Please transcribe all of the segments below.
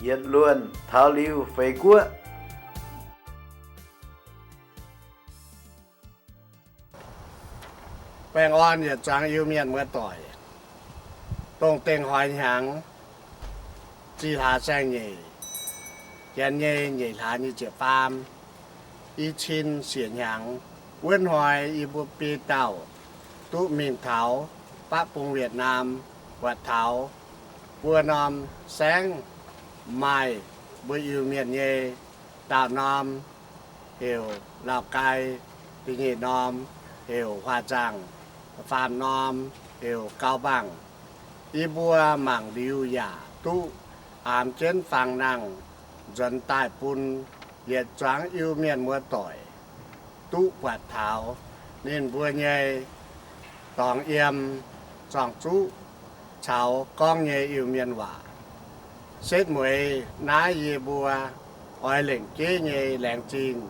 yietc luonh taux liuz feix guoqv. Baengh orn yietc zuangx Iu-Mienh muoz-doic, dongh dengh hnoi hnyangx zih hlaax saeng-nyeic, janx nyei nyeic hlaax nyic ziepc faam, i cin siec hnyangx wuov hnoi, yie mbuo biei dauh duqv mingh taux baqv bung Việt Nam buatc taux buo norm saengv maaih mbuo Iu-Mienh nyei. Dauh norm heuc Lào Cai, da'nyeic norm heuc Hòa Giang, faam norm heuc Cao Bằng. Yie mbuo mangc liuz yaac duqv aamx jienv fangx nangh nzuonx daaih bun yietc zuangx Iu-Mienh muoz-doic duqv buatc taux ninh mbuo nyei dorngx yiem, zorng-zuqv caux gorngv nyei Iu-Mienh waac. Setv mueiz naaiv yie mbuo oix lengc jeiv nyei laengz zingh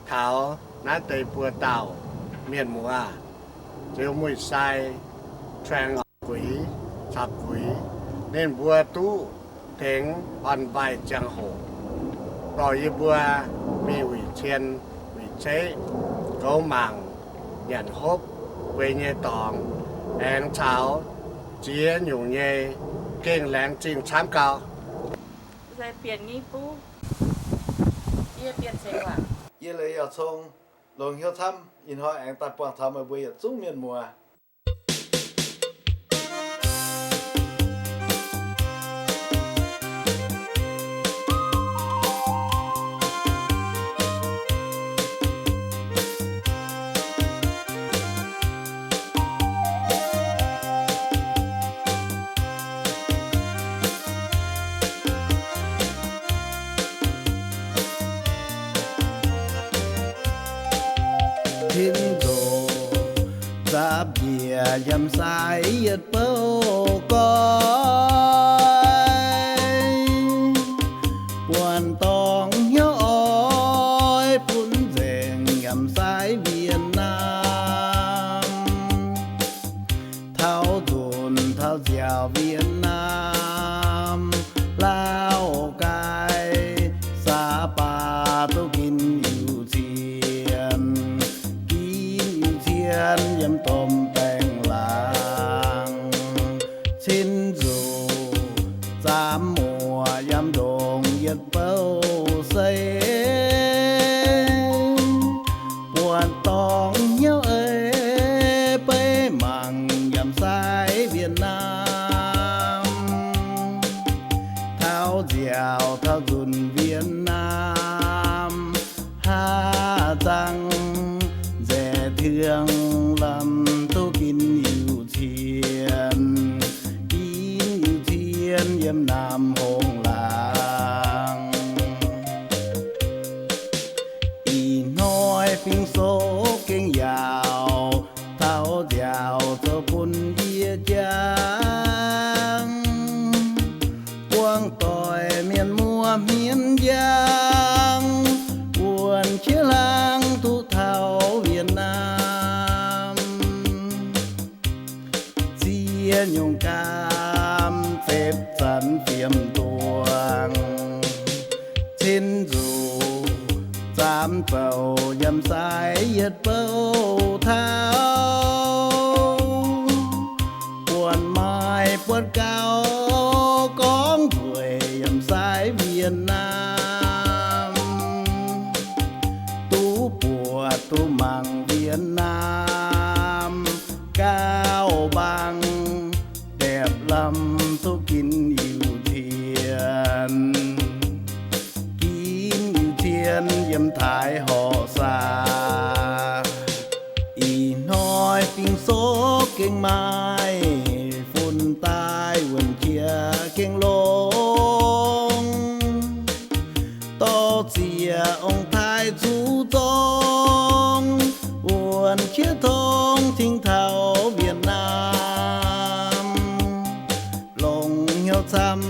taux naaiv deix buo dauh mienh muoz, Ziux Muic Sai, Trang Guix caux Guix, ninh mbuo duqv tengx orn-mbaih ziangh hoc dorh yie mbuo mingh wuic cien wuic ceqv, goux mangc nyanc hopv bueix nyei dorngx, aengx caux ziex nyungc nyei, gengh laengz zingh camv gau. Yie leiz Yauh Cong, longx hnyouv camv, ih hnoi aengx daaih buangh taux meih mbuo yietc zungv mienh muoz. Tin-Nzou zaapv njiec yiem sai yietc bouv goiv, buonc dorngx hnyouv oix bun nzengc yiem sai Việt Nam. Taux nzunc taux nziaauc Việt Nam, Lào Cai, Sapa duqv ginv Iu-Cien, ginv Iu-Cien yiem domh baengh laangz. Cin nzuqc zaamv muoc yiem ndongc yietc bouv sei, buatc dorngx hnyouv ei beiv mangc yiem sai Việt Nam. Taux nziaauc taux nzunc Việt Nam, Hà Giang, Dè Thiêng Lâm duqv ginv Iu-Cien, ginv Iu-Cien yiem Nam Hong Laangz. Ih hnoi fingx-soux gengh yaauc, taux nziaauc zoux bun yie jangx. Buangh doic mienh muoz hmien njang, wuonh qiex hlang duqv taux Việt Nam. Ziex nyungc gaam fepv zanc fiem duangc, cin nzuqc zaamv zoux yiem sai yietc bouv taux, buonc maaih buonc gaux gorngv nzueic yiem sai Việt Nam. Duqv buatc duqv mangc Việt Nam, Cao Bằng, Đẹp Lâm duqv ginv Iu-Cien, ginv Iu-Cien yiem Thái Hậu Sa. Ih hnoi fingx-soux gengh maaih fun daaih wuonh qiex gengh longx, dorh ziex ong-taaix zuqc zorng, wuonh qiex tong cingx taux Việt Nam. Longx hnyouv camv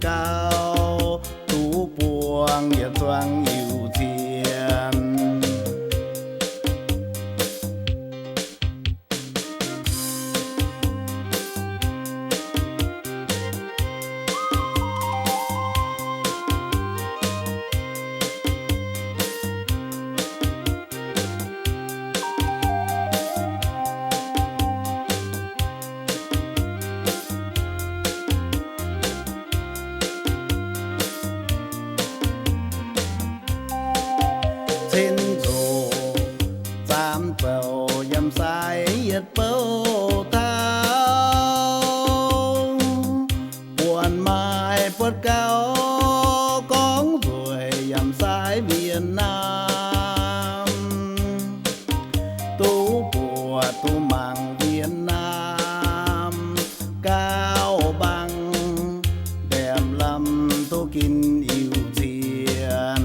gau, duqv buangh yietc zuangx Iu-Cien. Daaih yietc bouh taux, buonc maaih buatc gauh gorngv nzueic yaac sai Việt Nam, duqv buatc duqv mangc Việt Nam gauh bangc, ndaamv-lamh duqv ginv iu-cien,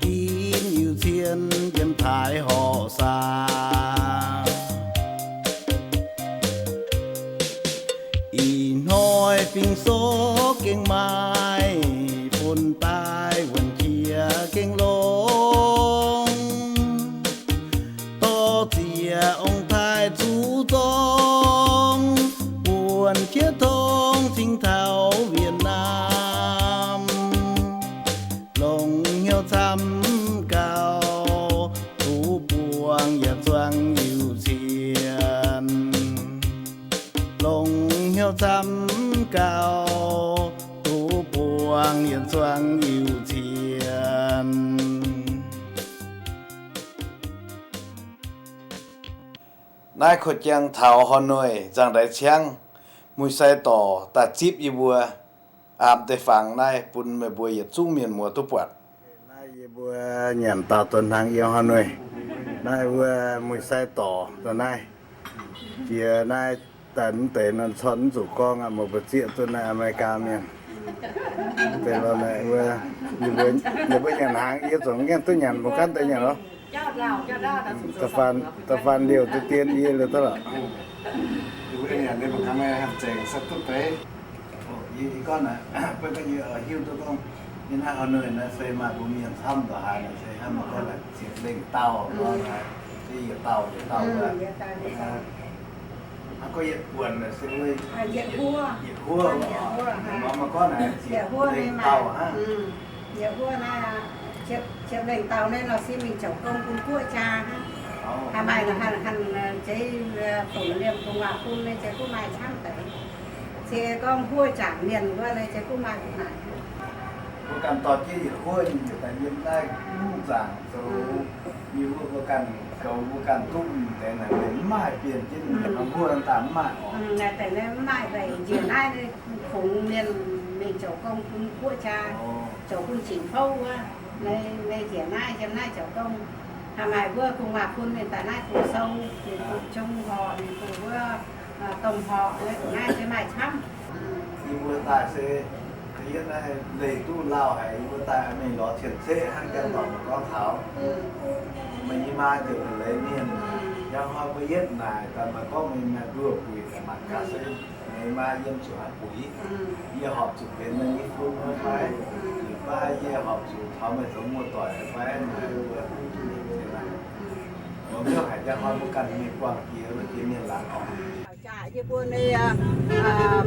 ginv iu-cien yiem Taiv horqc saah. Ih hnoi fing soqv gengh maaih fun daaih wuonc qiex gengh longx, dorh ziex ong-taaix zuqc zorng, wuonc qiex tong cingx taux Việt Nam. Longc hnyouv camv gauh, duqv buangh yietc zuangx iu-cien. Longc hnyouv camv gauh, duqv buangh yietc zuangx iu-cien. Naaiv korv-jangx taux Hà Nội nzangc-ndaix ciangv, Mui Sai Dorc daaih zipv yie mbuo aapv deix fangx naaiv bun meih mbuo yietc zungv mienh muoz duqv buatc. Naaiv yie mbuo nyanc daauh donx hnaangx yiem Hà Nội. Naaiv wuov Mui Sai Dorc daaih naaiv. Jiex naaiv daaih mv deix nor corn mv zuqc gorngv aqv, meih mbuo zieqv duqv naaiv America mienh. Deix lorh naaiv wuov, ninh mbuo nyanc hnaangx yie zungv nyanc duqv nyanc, mbuo ganh deix nyanc lorh. Da'faanh liouh deix dien yie liouh duqv lorqc. Yie gorngv naaic, beiv gorngv yie hiuv duqv gorngv, yie naaiv Hà Nội naaiv se maaih mbuo mienh camv ndongc haaix nor se hnangv meih gorngv naaic ziepc lengh dauh nor naaic, se yietc dauh yietc dauh wuov. Hnangv gorngv yietc buonc naaic se wuov yietc huoqv, yietc huoqv, meih gorngv naaic ziepc lengh dauh hnangv. Yietc huoqv naaiv, ziepc lengh dauh naaiv nor se mingh zoux gong bun guoqv jaa hnangv. Haaix maaih nor hanc, hanc zeiz, fongc liemh fongc waac bun naaiv zeiz guv maaih camv deix. Se gorngv huoqv zaangc mienh wuov naaiv zeiz guv maaih guv naaic. Mbuo ganh dorh jienv yietc huoqv nyei daaih yiem naaiv mv zaangc zoux, yie mbuo ganh goux mbuo ganh duqv deix naaic, mv maaih bienh jienv mienh huoqv daaih mv maaih oc. Naaiv deix naaiv mv maaih weic njiec naaiv fongc mienh mingh zoux gong bun guoqv jaa, zoux bun zingc fouv wuov. Naaiv njiec naaiv yiem naaiv zoux gong, haaix maaih wuov gu'nguaaz bun mienh daaih naaiv bungx sou, ninh bungx zong horqc, ninh bungx wuov domh horqc, naaiv se maaih camv. Yie mbuo daaih se, yie naaiv leih duqv lauh haic, yie mbuo daaih mingh lorz cien-ceqv hnangv janx dorngc gorngv taux. Meih nyei maa ziouc leiz mienh, njang hnoi mbuo yietv naaic daaih maaih gorngv meih maaih nduoh buic daaih mangc gaax se meih maa yiem zuqc haaix buic. Yie horpc zuqc benx meih nyei fun wuov fai, baav yie horpc zuqc taux meih zoux muoz-doic fai, meih mbuo duqv nyanc cien naaiv. Mbuo haiz njang hnoi mbuo ganh mingh buangh jiex wuov jiex mienh laangz orqc. Yie mbuo nyei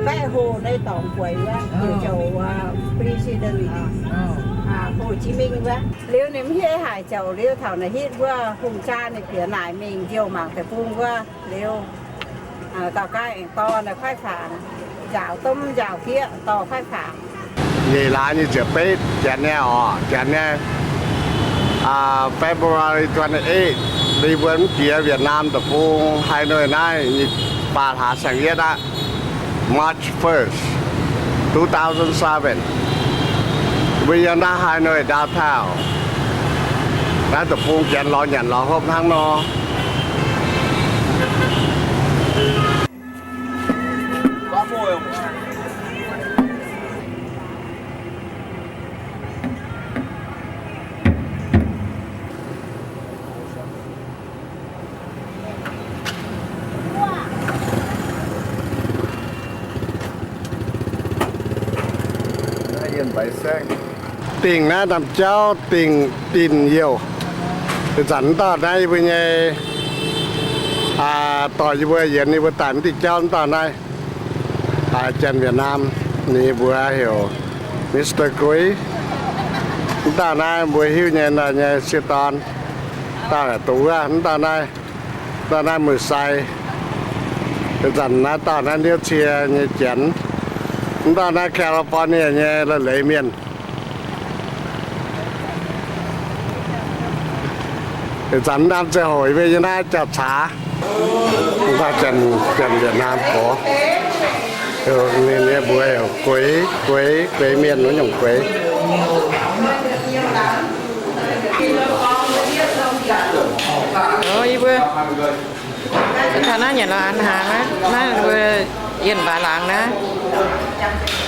baeqv hoc nyei dorngx gueix wuov, heuc zoux President Hồ Chí Minh wuov. Liuz ninh mv hiuv haaix, zoux liuz taux naaic hitv wuov hungh jaa ninh bieqc naaic mingh njiouh mangc deic-bung wuov liuz, gauh gaaih aengx dorh naaiv kuaaiv faanx, njaaux domh njaaux fiev dorh kuaaiv faanx. Nyeic laaix nyei ziepc betv janx nyei orqc, janx nyei, February twenty-eight, yie mbuo mv jiex Việt Nam deic-bung Hà Nội naaiv, nyei baac hlaax saeng-yietv aqv. March first, two thousand seven. Mbuo yiem naaiv Hà Nội downtown. Naaiv deic-bung janx lorz nyanc lorz hopv hnangv nor. Dingh naaiv ndaamv-jauv dingh dinh youh. Ih zanc mv dauh naaiv yie mbuo nyei, dorh yie mbuo yienx yie mbuo daaih mv diuh jauv mv dauh naaiv, janx Việt Nam, ninh mbuox heuc Mister Gray. Mv dauh naaiv mbuo hiuv nyei, dauh nyei sieqv dorn, dauh naaic dongh wuov, mv dauh naaiv, dauh naaiv Mui Sai. Ih zanc naaiv dauh naaiv Niouv Cie nyei janx. Mv dauh naaiv California nyei leiz-leiz mienh. Ih zanc mv ndaam ziangh hoc yie mbuo yiem naaiv jauv-caax. Mv baac Janx, Janx Việt Nam gorx, ninh nyei mbuox heuc Gueix, Gueix, Gueix Mienh wuov nyungc Gueix. Yie mbuo taux naaiv nyanc la'hnaangx aqv. Naaiv mbuo yienh mbaix laangz naaiv.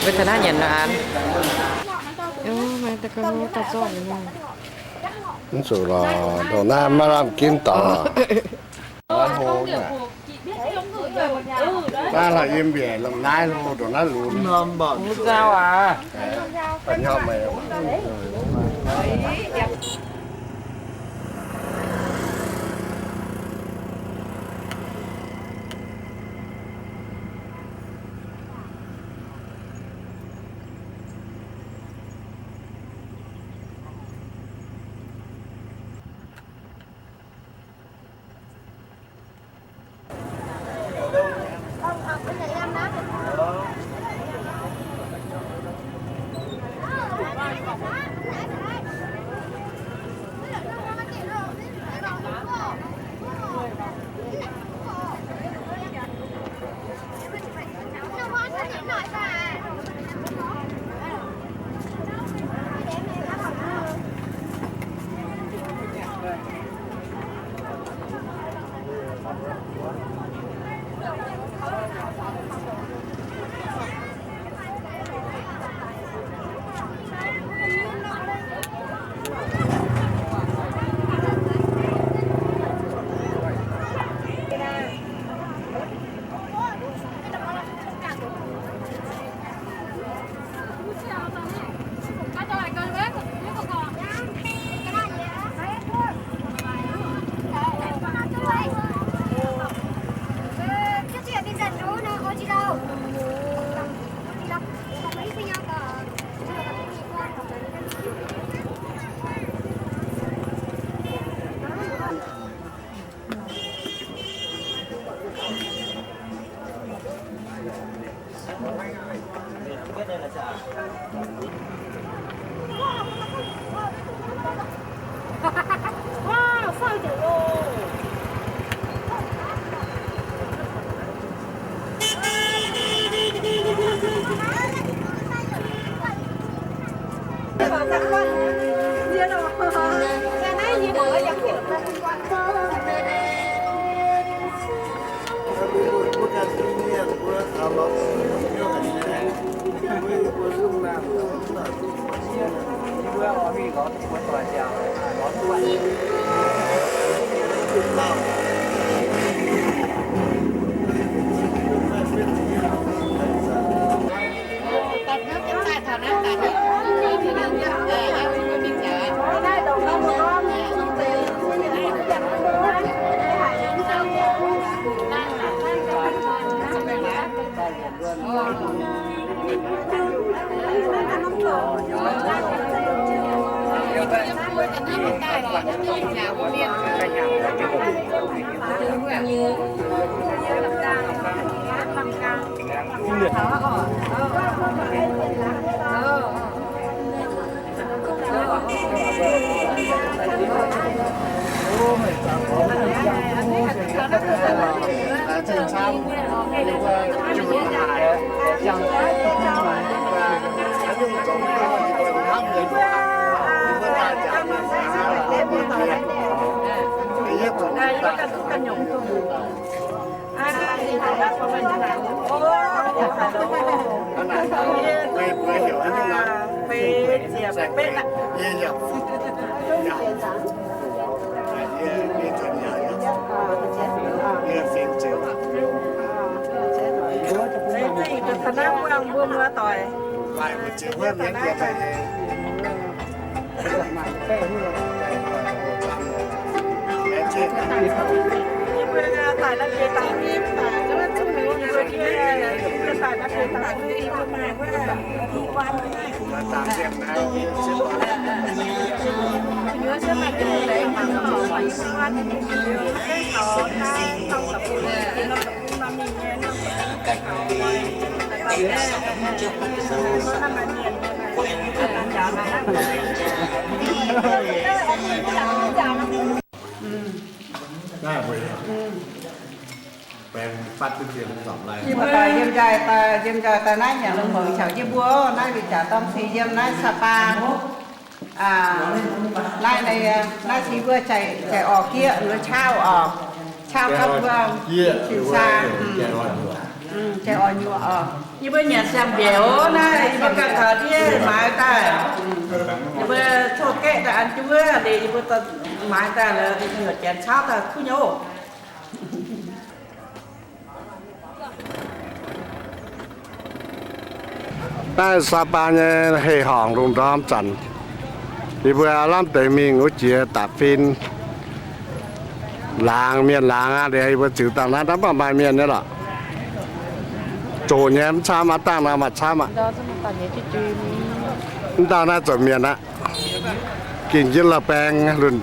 Mbuo taux naaiv nyanc la'hnaangx. Mv zuqc lorqc, ndongc naaiv maiv lamh ginv dorngx. Naaiv hlo, naaiv hlo yiem mbiaec lomh naaiv hlo, ndongc naaiv lunx. Hlo nzauh aqv. Yie mbuo daaih yiem njaih, daaih yiem njaih daaih naaiv nyanc lungh mouc caux yie mbuo naaiv, mbuo jaax dorng se yiem naaiv Sapa. Naaiv, naaiv se yie mbuo jaic orqc gieqv, mbuo qauv orqc, qauv gapv mbuo, jaic orqc nyuoqc orqc. Yie mbuo nyanc siang-mbiec oc. Naaiv yie mbuo ganh taux ndiev maaiz daaih. Yie mbuo coqv gaeqv daaih an jienv wuov liuz, yie mbuo maaiz daaih lorqc, yie mbuo janx qauv daaih kuv nyei oc. Naaiv Sapa nyei hei-horngc lungh ndorm zanc, yie mbuo lamh deix mingh wuov jiex da'fin laangz, mienh laangz aqv. Liuz yie mbuo ziux dangh naaiv, naaiv mv baac maaih mienh nyei lorqc. Zoqc nyei mv camv aqv, dangh naaiv maaih camv aqv. Mv dangh naaiv zoux mienh aqv. Gengh jienv la'baeng lunc.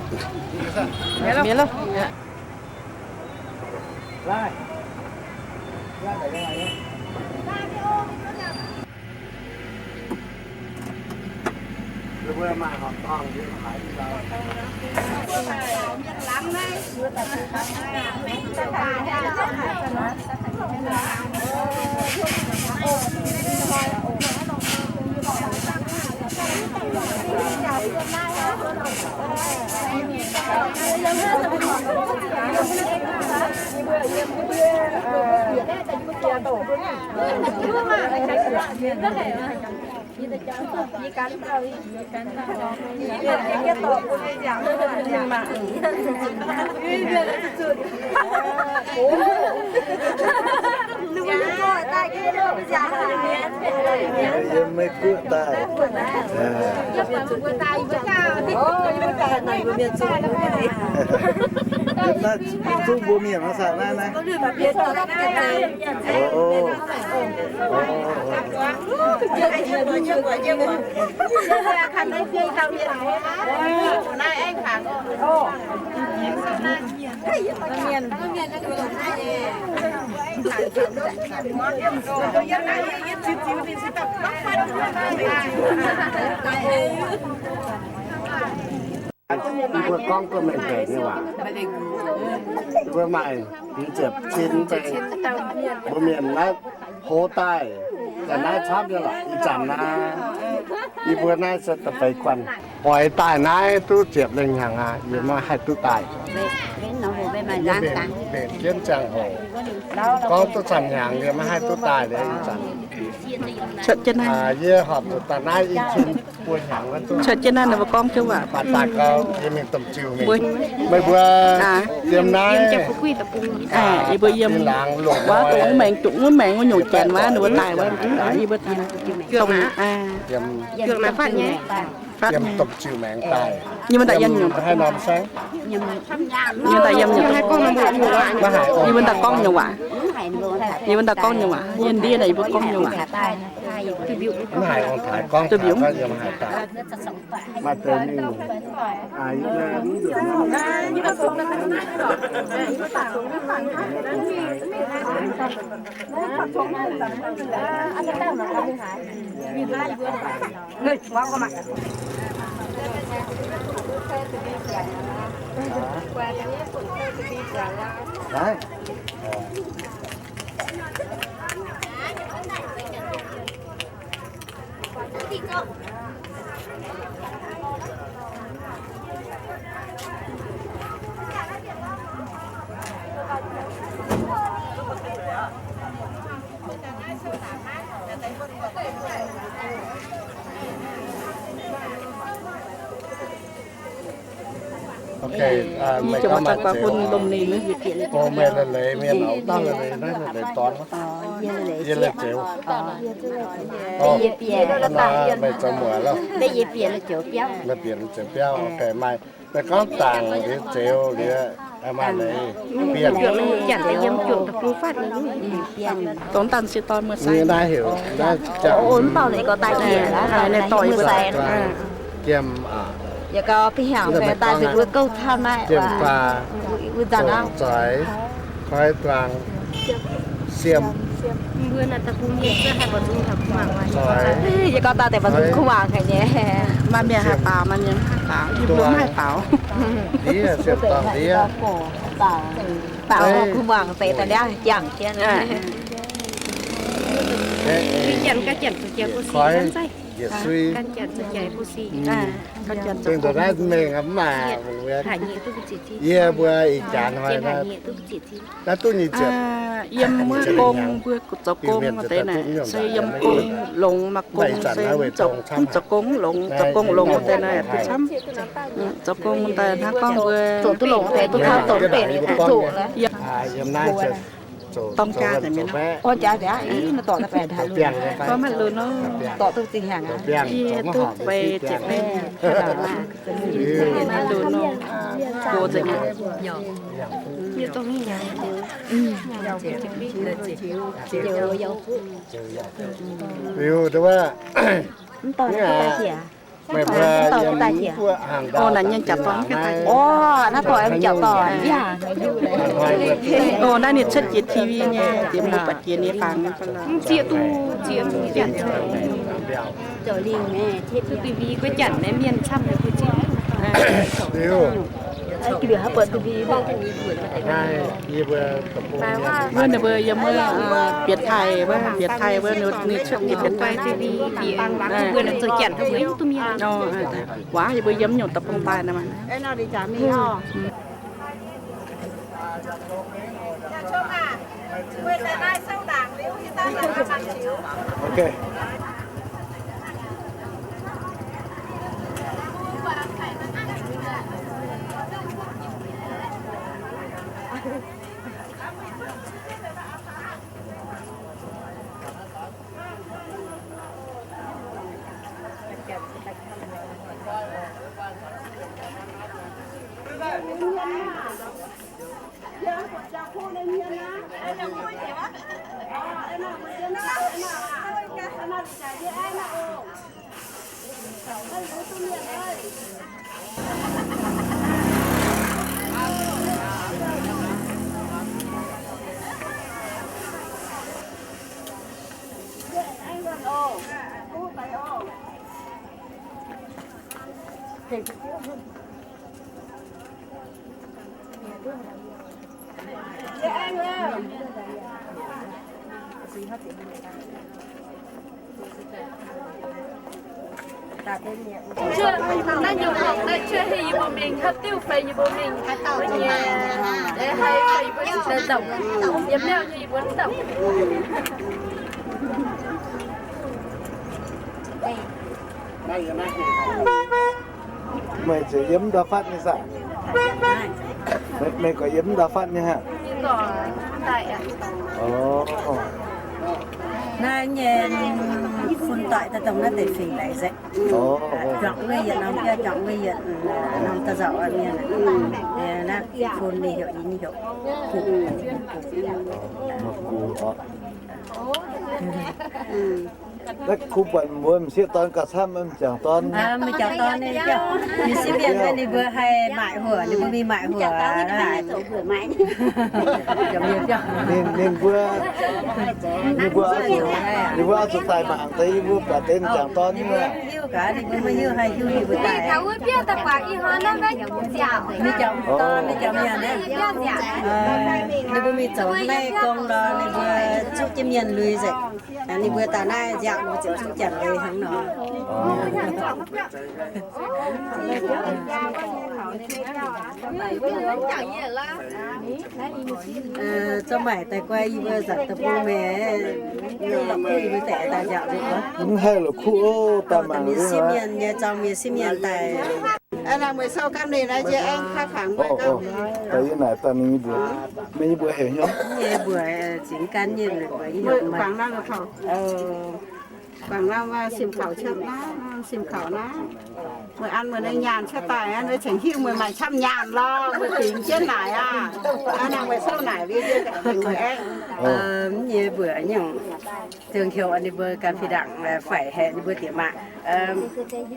Yiem Meiv Guoqv daaih. Naaiv zungv mbuo mienh mangc saah naaiv naaiv. Yie mbuo gorngv duqv mengh baeqc nyei waac. Yie mbuo maaih hmz ziepc cin baeng, mbuo mienh naaiv hoz daaih ga'naaiv camv nyei lorqc. Ih zanc naaiv yie mbuo naaiv se da'feix guanh. Oix daaih naaiv duqv ziepc lengh hnyangx aqv, yie maiv haih duqv daaih. Mbenc jienv ziangh hoc, gorngv duqv camv hnyangx yie maiv haih duqv daaih liuz ih zanc. Yie horpc zuqc daaih naaiv i cin buo hnyangx wuov duqv. Cuotv jienv naaiv ninh mbuo gorngv jienv waac. Baac daaih gau yie mingh domh ziuh mingh. Meih mbuo yiem naaiv, yie mbuo yiem wuov dongh wuov maengx, dongh wuov maengx wuov nyungc janx wuov, ninh mbuo daaih wuov, yie mbuo dongh yiem domh ziuh maengx daaih. Yie mbuo daaih yiem nyungc, haaix norm saengv, yie mbuo daaih yiem nyungc, yie mbuo daaih gorngv nyungc waac, yie mbuo daaih gorngv nyungc waac, yie ndiev naaic yie mbuo gorngv nyungc waac. Mv haiz ong-taaix gorngv taux yiem haaix daaih. Maaih deix mingh, Yie ziouc maaih dauh guaax bun lomh ninh. Meih leiz-leiz mienh, dauh leiz-leiz naaiv leiz-leiz dorn, yie leiz-zeiz. Meih zoux muoc loh. Meih bieqc leiz-zeiz biauv, maaih, meih gorngv zaangc liuz zeux liuz, maaih leiz bienh. Dongh danh se dorn muoz-sai. Naaiv heuc, naaiv dorh, naaiv dorh, jiemh, yie gau bih hnyangx daaih bieqc wuov gouv camv naaiv, wuov zanc aqv. Zoix, koi duangx, siem. Yie gau daaih deix mbu'ziex kuv waangc haic nyei. Maaih mienh haih baaux, maaih mienh mv haih baaux, yie mbuo mv haih baaux. Ndiev, siem dorngh ndiev. Baac oix kuh muangx deix daaih liangv jangx jienv. Gan janx zuqc jaic bu si. Yie mbuo ih jaax hnoi naaiv duqv nyic ziepc. Yiem wuov gong mbuo zoux gong deix naaic, se yiem gong longx, maaih gong se mv zoux gong longx, zoux gong longx deix naaic duqv camv. Zoux gong daaih hnangv gorngv mbuo zoux duqv longx deix duqv camv, zoux duqv benx zoqc. Dorng jaa deix mienh, dorng jaa deix, gorngv maiv lunx nor, yie duqv feix ziepc naaiv. Yie naaiv lunx nor, go nzengc aqv. Liuz, meih mbuo yiem mv guoqv hangc ndau, naaiv nyei jaax dorn, naaiv dorn, jaax dorn. Naaiv ninh cuotv jiex T V nyei, jiex mbuo buatc jiex ninh fangx. Mv zieqc duqv, zieqc duqv janx, duqv T V guov janx naaiv mienh camv haic mbuo zieqc. Wuov ninh mbuo yiem wuov, bieqc taaih wuov, bieqc taaih wuov, ninh cuotv nyei bieqc taaih. Mbuo zoux janx mbuo mv duqv mienh. Waac yie mbuo yiem nyungc deic-bung daaih naaiv maah. Naaiv nyungc horngc naaiv cuotv hei yie mbuo mingh, haaix diuh fai yie mbuo mingh, nyei, haih fai yie mbuo cingx daaih nzauc. Yiem mbiauh nyei yie mbuo mv nzauc. Meih ziouc yiem ndau fatv nyei saah? Meih, meih gorqv yiem ndau fatv nyei haic? Naaiv nyei fun doic daaih dongh naaiv deix fingx daic nzengc. Juangc wuov yietc norm biauv, juangc wuov yietc norm da'nzauc mienh. Naaiv fun ninh heuc, ninh heuc gux. Naaiv kuv buatc mbuo m'sieqv dorn gauh camv, m'jangc dorn. M'jangc dorn ninh, m'sieqv mienh ninh mbuo haih maaic huoc, ninh mbuo mingh maaic huoc. Ninh, ninh mbuo, ninh mbuo oix zuqc, ninh mbuo oix zuqc daaih mangc deix yie mbuo buatc deix m'jangc dorn nyei. Hiuv gaax, ninh mbuo maiv hiuv haih hiuv ninh mbuo daaih. M'jangc dorn, m'jangc mienh naaiv, ninh mbuo mingh zoux naaiv gong nor, ninh mbuo zuqv jienv mienh lui nzengc. Ninh mbuo daaih naaiv nziaauc mbuo ziouc zuqv janx lui hnangv nor. Zorqv maaic daaih guai yie mbuo zanc deic-bung mingh, yie mbuo daaih nziaauc nzengc. Mv haih la'kuqv ov, daaih mangc mienh sieqv mienh nyei, zorng mienh sieqv mienh daaih. Daaih yie naaic daaih ninh mbuo, meih nyei mbuox heuc hnyouv? Nyei mbuox, zingx gan nyei mbuox, guangc norm sim kaux cuotv naaiv, sim kaux naaiv. Meih an meih nyei nyaanh cuotv daaih, meih cingx hiuv meih maaih camv nyaanh lorqc, meih dingc jienv naaic aqv. Naaiv meih souv naaic liuz, meih aengx, nyei mbuox nyungc, zungv heuc ninh mbuo ganh fih ndaangc faix haic ninh mbuo diex maac.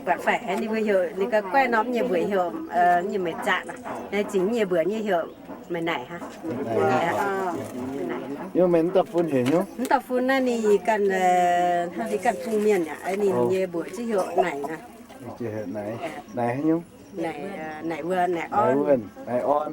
Buatc faix haic ninh mbuo heuc ninh ganh guaiv norm nyei mbuox heuc, nyei meih zaatv, zingc nyei mbuox nyei heuc meih naaic hnangv. Yie meih mv dauh fun heuc hnyouv? Mv dauh fun naaiv ninh ganh, hnangv ninh ganh bung mienh aqv, ninh nyei mbuox ziouc heuc naaic aqv. Naaic haaix nyungc? Naaic, naaic wuonh, naaic orn. Naaic orn.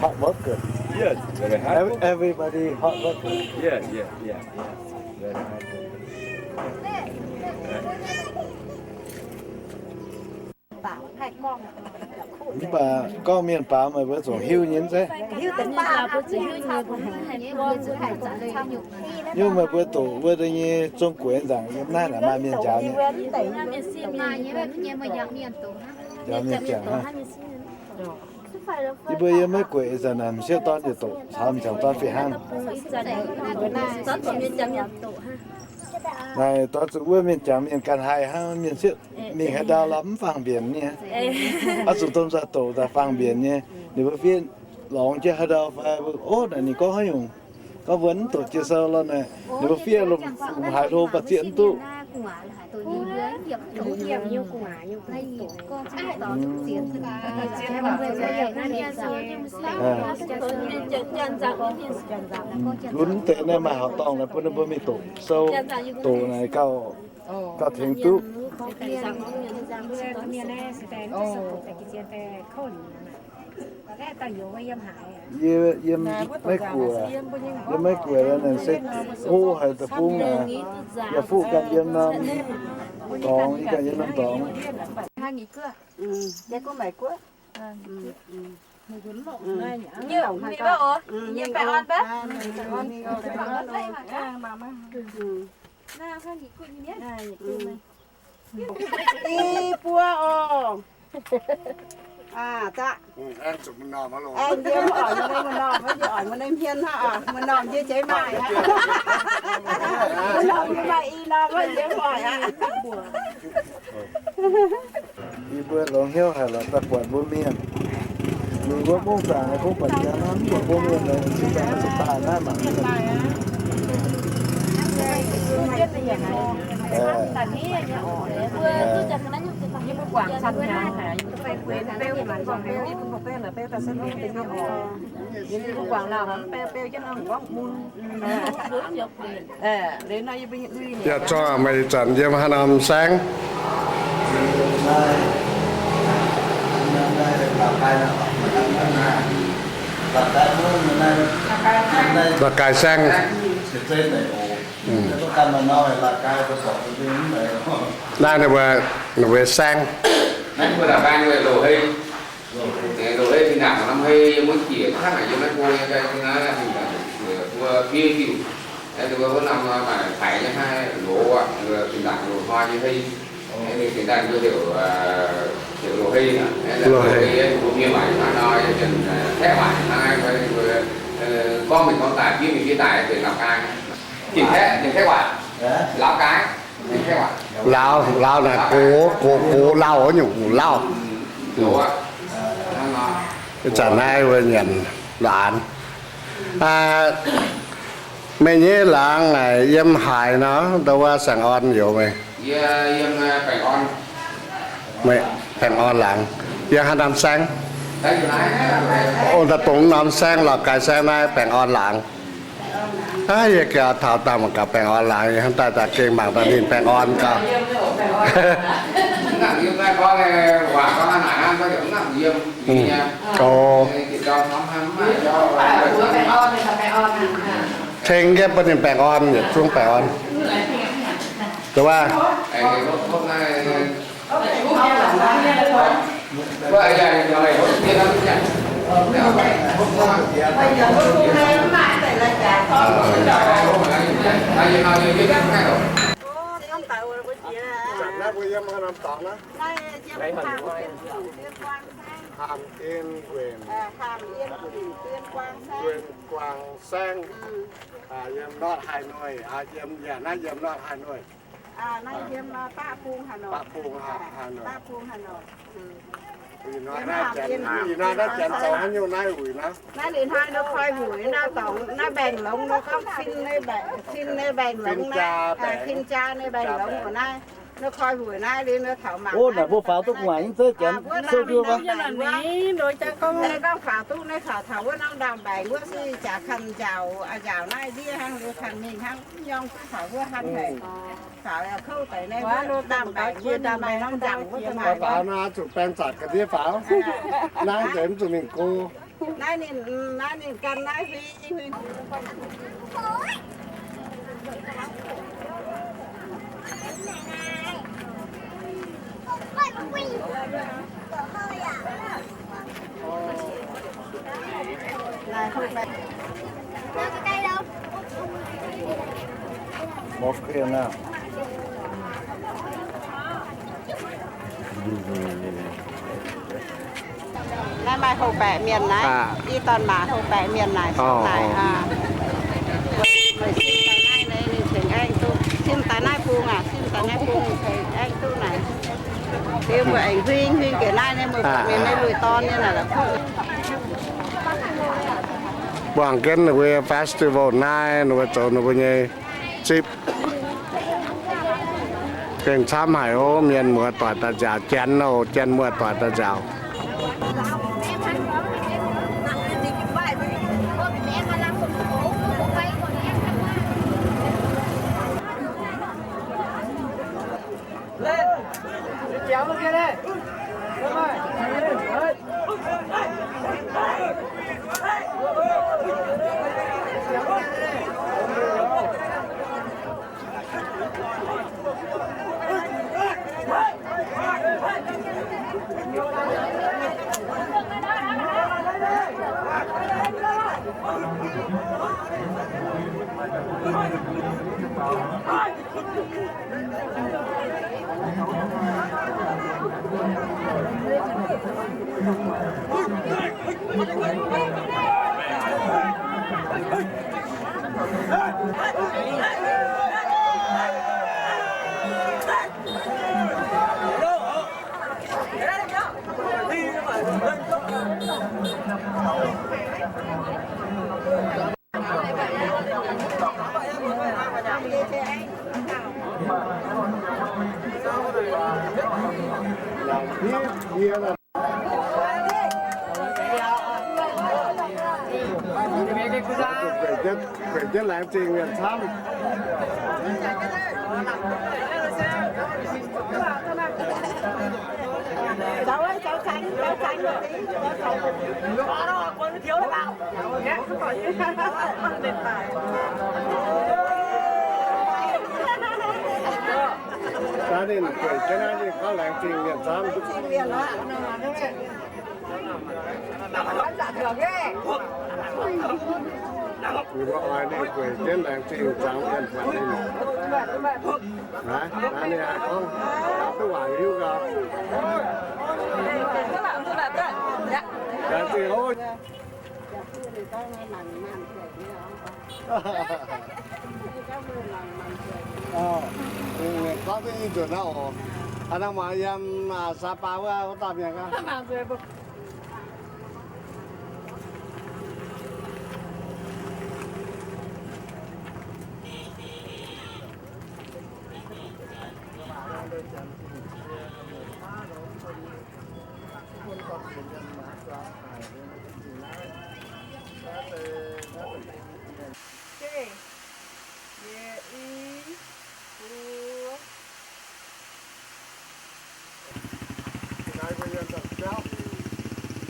Hard worker. Yes, very hard. Ev- Everybody hard worker. Yeah, yeah, yeah, yeah. Very hard. Mv baac gorngv mienh baaux meih mbuo zungv hiuv nyei zeiv. Yie meih mbuo doqc wuov deix nyei zong gueix nzaangc yiem naaiv naaic maaih mienh njaaux nyei. Njaaux mienh jangx hnangv. Yie mbuo yiem maiv gueic ih zanc naaic m'sieqv dorn yietc doqc caux m'jangc dorn fih hnangv. Naaic dorh zuqc wuov mienh jangx mienh ganh haih hnangv, mienh sieqv mingh haaix ndau lorz mv fangx mbienc nyei. Oix zuqc domh nzoih doqc daaih fangx mbienc nyei. Ninh mbuo fiev lorngx jienv haaix ndau fai mbuo, ov, naaic ninh gorngv haaix nyungc. Gorngv mbuo mv doqc jiex sou lorh naaic, ninh mbuo fiev lomc haaix hlo mv baac zieqv mv duqv. Lunx deix naaiv maaih horqc dorngh naaiv bun ninh mbuo mingh doqc sou, doqc naaic gauh, gauh tengx duqv. Yie yiem Meiv Guoqv, yiem Meiv Guoqv naaic se go haic deic-bung aqv. Yaac fuqv ganh yiem norm dorngx, yie ganh yiem norm dorngx. I buo oc. Aa, zaqc. Aengx yiem oc, yiem wuov norm, yiem oc, wuov norm hmien hnangv oc, wuov norm yie jeiz maaih aqv. Wuov norm yie maaih i norm wuov yiem oc aqv. Yie mbuo longx hnyouv haic lorqc, daaih buatc mbuo mienh. Ninh mbuo mungv zaangc naaiv kungx buatc jaax hnangv, mv buatc mbuo mienh nor, cingx daaih zuqc daaih naaiv mangc. Yaac zorqv meih zanc yiem haaix norm saengv? La'gaaix saengv. Naaiv ninh mbuo, ninh mbuo saengv. Naaiv mbuo la'gaaix ninh mbuo loz-hei. Loz-hei fih hnangv norm hei yiem wuov jiex hnangv naaic yiem naaiv go nyei daaih naaiv mbuo fiev diuh. Naaiv mbuo wuov norm maaih paiz nyei hnangv loz aqv, fih hnangv loz-hnoi nyei hei. Ninh daaih mbuo heuc, heuc loz-hei aqv. Loz-hei mbuo mienh waac hnangv nor, kaeqv waac hnangv, gorngv mingh gorngv daaih, fiev mingh fiev daaih, deix la'gaaix. Jiex kaeqv, jiex kaeqv waac. La'gaaix. Lauz, lauz naaic gox, gox, gox lauh wuov nyungc, gox lauh. Ih zanc naaiv mbuo nyanc laanx. Meih nyei laangz naaic yiem haaix nor? Ndau wuov Saeng Orn youz meih? Meih Baengh Orn laangz. Yiem haaix norm saengv? O, daaih dongh norm saengv, La'gaaix saengv naaiv Baengh Orn laangz. Aav, yie gauh taux dangh mangc gaax Baengh Orn laangz, yie hnamv daaih daaih gengh mangc daaih ninh Baengh Orn gauh. O, tengx jienv bun ninh Baengh Orn, yietc zungv Baengh Orn. Dongh wuov. Haam Yen Nguyen, Nguyen Guang Saeng, yiem North Hà Nội, yiem, yaac naaiv yiem North Hà Nội. Naaiv yiem Baav Bung Hà Nội. Baav Bung Hà Nội. Ih hnoi naaiv janx zoux haaix nyungc naaiv wuic naaiv? Naaiv ninh hnoi nor koi wuic naaiv dorngx naaiv mbaengx-longx nor gorngv fin nyei mbaengx-longx naaiv, fin jaa nyei mbaengx-longx oc naaiv. Nor koi wuic naaiv liuz nor taux mangc. O, naaic mbuo faaux duqv gu'nguaaic nyei zeiv janx sou jiu wuov. Gorngv faaux duqv naaiv faaux taux wuov norm ndaamv-mbaengx wuov se jaax kanh njaaux, njaaux naaiv ndiev hnangv liuz kanh mingh hnangv, nyorng duqv faaux wuov hnangv haic. Faaux kouv deix naaiv wuov ndaamv-mbaengx wuov, ndaamv-mbaengx norm nzangc wuov. Faaux naaiv zuqc baeng zatc ga'ndiev faaux. Naaiv deix mv zuqc mingh go. Naaiv ninh, naaiv ninh gan naaiv huing huing. Mouth clear now. Naaiv maaih houh baeqc mienh naaiv, i dorn maac houh baeqc mienh naaic, naaic. Meih sin daaih naaiv, ninh tengx aengx duqv. Sin daaih naaiv bung aac, sin daaih naaiv bung tengx aengx duqv naaic. Liuz mbuo aengx huing huing gec naaiv, naaiv mbuo mienh naaiv lui dorn nyei naaic la'kuqv. Mbuo aengx jienv ninh mbuo festival naaiv, ninh mbuo zoux ninh mbuo nyei zipv. Gengh camv haic ov, mienh muoz-doic daaih nziaauc, janx oc, janx muoz-doic daaih nziaauc. Gueic jienv, gueic jienv laengz zingh mienh camv. Naaiv ninh gueic jienv naaiv ninh gorngv laengz zingh mienh camv. Mbuo oix ninh gueic jienv laengz zingh zuangx mienh buatc ninh. Naaiv, naaiv ninh haih gorngv, duqv waaic hiuv gau. Laengz zingh oc. Gorngv duqv nyei nzunc naaiv oc. Aa, nangh maaiz yiem Sapa wuov, wuov dauh mienh aqv.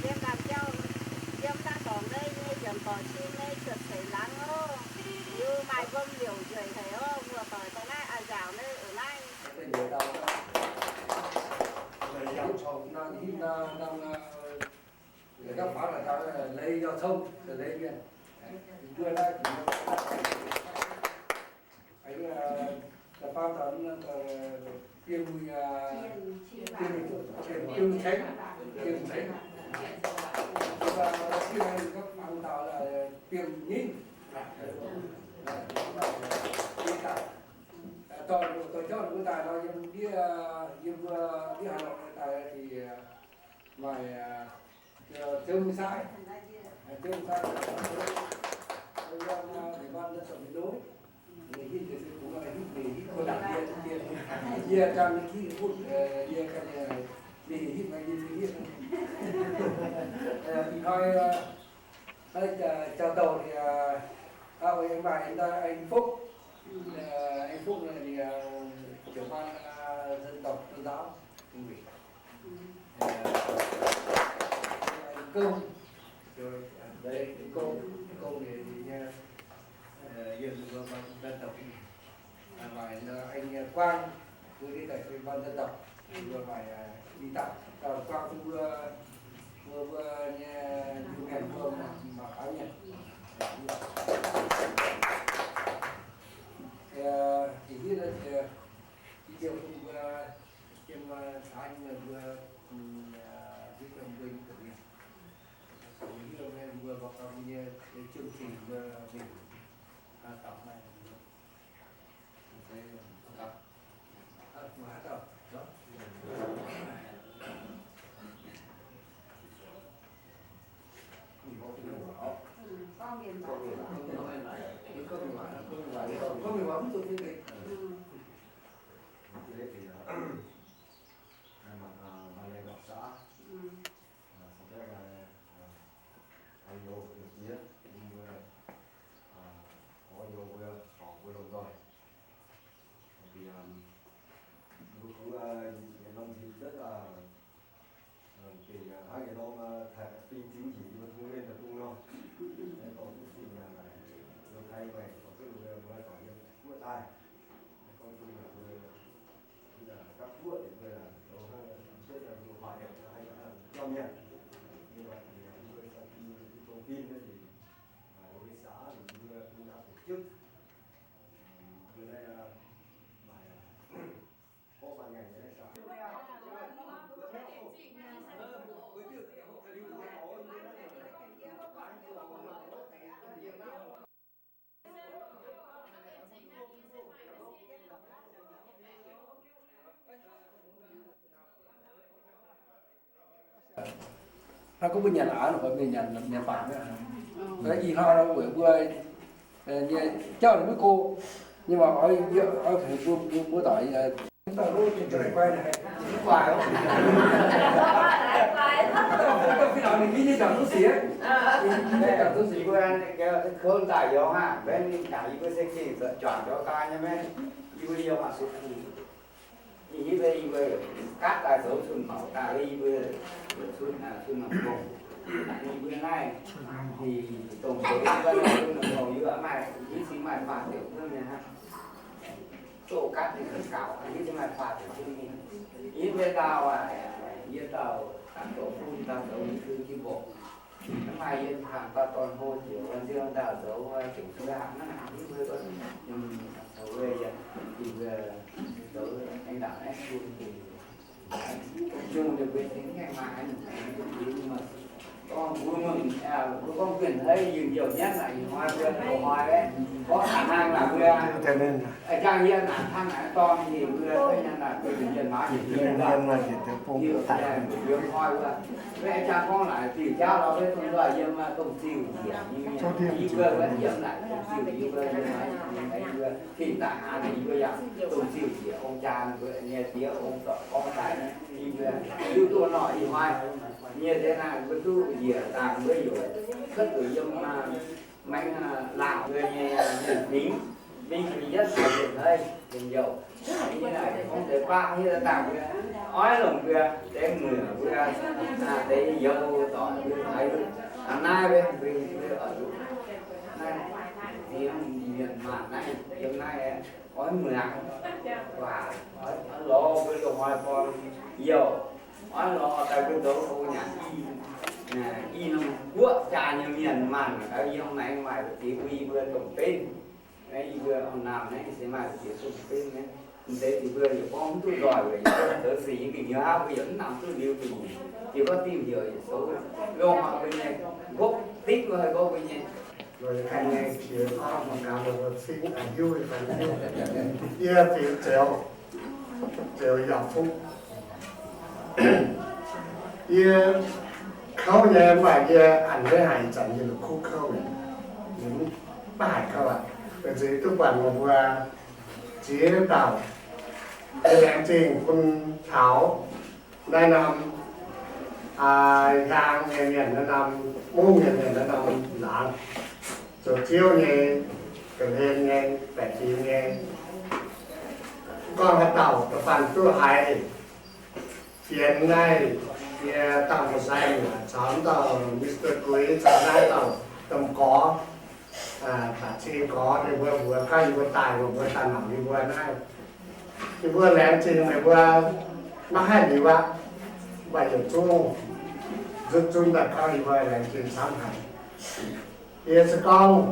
Yiem daaih jauv, yiem daaih dorngc naaiv nyei yiemc dorngc cin naaiv cuotv seix laangz oc. Liuz maaih wuom liouc nzueic haic oc, muoz-doic daaih naaiv a'nziaauc naaiv oc naaiv. Biên, biên, biên, biên cánh, biên cánh. Và xin các bạn tạo là biên nhính. Tôi, tôi cho chúng ta nói với, với, với Hà Nội tài thì, à, mày, à, Trương Sai. À, Trương Sai. Tôi, à, ủy ban dân tộc miền núi. Ninh hitv deix se kungx hitv, ninh hitv kungx dangc yie, yie ganh hitv, yie ganh ninh hitv, ninh hitv. Ih hnoi, hnoi jaa douz ninh, hnoi maaih Anh Phúc, Anh Phúc ninh, trưởng ban dân tộc tôn giáo tỉnh ủy. Công, đấy, công, công thì, thì nha. Ờ, dân, dân, dân tộc. À, mà, ờ, anh, ờ, Quang, vừa đi tại ban dân tộc, vừa phải, ờ, đi tặng, ờ, Quang cũng vừa, vừa, vừa, nhà, nhiều ngàn vừa mà, mà khá nhiều. Thì, ờ, thì biết là, thì, ờ, cái điều cũng vừa, trên, ờ, xã nhưng mà vừa, ừ, ờ, biết là vừa như kiểu gì. Cũng như là vừa báo cáo như, như chương trình, ờ, mình, ờ, tổng này. Thay mặt, à, ban lãnh đạo xã, à, xin phép, à, à, thầy Hồ Đức Nghĩa, cũng, à, à, có nhiều, à, có nhiều đồng đội. Thì, à, cũng, à, những năm thì rất là, à, thì, à, hai cái đó mà thay mặt pinh chính trị mà cũng nên là cũng lo. Đấy, con cũng xin là, là, lo thay vậy, có cái, à, vừa bảo hiểm quốc tài. Đấy, con cũng là vừa Bây giờ các quận thì bây giờ nó rất là nhiều hoạt động hay là cho miệng. Như vậy thì chúng tôi sau khi thông tin thì, à, đối với xã thì chúng tôi cũng đã tổ chức, à, vừa đây là bài, à, có ban ngành với lại xã. Hnangv gorngv mbuo nyanc aqv, mienh nyanc, nyanc baac, i hnoi weic mbuo nyei jauv ninh maiv go, nyei waac oix, oix mbuo, mbuo, mbuo doic, dauh lov nyei jauv guai naaic, guai oc. Dauh fih lorqc ninh nyei jangx duqv sic, ninh nyei jangx duqv sic. Kouv daaih yaac hnangv, mbenc ninh jangx yie mbuo se gengh zuqc juangc jauv daaih nyei maiv, yie mbuo yiem maaih sux kuh. Yie hiuv duqv yie mbuo gatv daaih zoux cun-mouc daaih, yie mbuo cun, cun-mouc gong. Yie mbuo naaiv, dongh zoux cun-mouc yie maaih, hiuv duqv maaih faah ziepc hnangv nyei hnangv. Zoux gatv ninh gaux, hiuv duqv maaih faah ziepc hnangv nyei. Yie mbuo dauh aac, yie dauh, zoux fun dauh zoux yie mbuo jiu mbuoqc. Mv maaih yie hangx dauh dorn hlo jiex, wuov nziouv dauh zoux dingc zuov hangx naaiv, yie mbuo zoux, zoux, zoux aengx ndaangc naaiv bun dingc. Zungv ninh mbuo tengx mv gaengh maaih haaix nyungc, gorngv mbuo mengh, mbuo gorngv guinh hneiv yinh youh nyanv naaic, ih hnoi mbuo loz-hnoi gorngv hnangv naaic mbuo, jangx yie naaic hnangv naaic dorn ninh mbuo nyanv naaic, mbuo yinh yienh maaz yietc diuh, diuh hnoi wuov, mbuo jangx gorngv naaic diuh jauv lorz mbuo dongh nzoih yiem, dongh ziuh njiec, yie mbuo yiem naaic dongh ziuh, yie mbuo yiem naaic, yie mbuo tengx daaih hnangv naaic, yie mbuo yaac dongh ziuh njiec ong jaa, mbuo nyei diex ong zorc gorngv daaih, yie mbuo hiuv duqv nor ih hnoi nyei deix naaic mbuo duqv njiec dangh mbuo yaac cuotv zuqc yiem maengx laangh mbuo nyei mienh fingx, mingh fingx yietv haiz yietc hneiv yietc youh. Yie naaic gorngv deix baav hiuv dangh mbuo oix longc mbuo deix muoc mbuo deix youz doic mbuo haiz naaiv mbuo, mbuo oix zuqc naaiv mienh maanc naaiv yiem naaiv oix muangx waac, oix lorz mbuo loz-hnoi gorn youh, oix lorz daaih mbuo zoux hlo nyanc i, i norm guoqv jaa nyei mienh maanc gaax yiem maengx maaih ziex bun yie mbuo domh benv. Yie mbuo naamh naaiv se maaih ziex bun domh benv naaiv. Mv deix yie mbuo yaac gorngv mv duqv nzoih weic yie mbuo zoux sic nyei gu'nyuoz aqv, mbuo yaac mv nangc duqv liuz gu'nyuoz. Yie gorngv Tin-Hungh yaac zoux loz-hnoi mbuo nyei, nqopv dingv mbuo haih nqopv mbuo nyei. Loz-hnoi nyei qiex gorngv mangc gaax mbuo cingv hiuv fai hiuv. Yie fingx Zeux, Zeux Yauh Fuqv. Yie kouv nyei, mv baac yie a'hneiv haic ih zanc yie la'kuqv kouv mi'aqv. Mv baac haiz kouv aqv, weic zuqc yie duqv buatc meih mbuo ziex dauh, yie laengz zingh bun taux naaiv norm hiaang nyei mienh, naaiv norm mungv nyei mienh, naaiv norm laangz, zoux ziouv nyei, ga'hlen nyei, baeqc fingx nyei, gorngv haaix dauh da'faanh duqv haiz fienx naaiv, yie dauh mbuo sai muoc caux dauh Mister Guix caux naaiv dauh domh gorx, baac cing gorx ninh mbuo mbuox gorngv yie mbuo daaih, mbuo daaih mangc yie mbuo naaiv. Yie mbuo laengz zingh meih mbuo maiv haih liuz aqv, mv baac yietc zungv nzutv zunv daaih gorngv yie mbuo laengz zingh camv haic. Yie se gorngv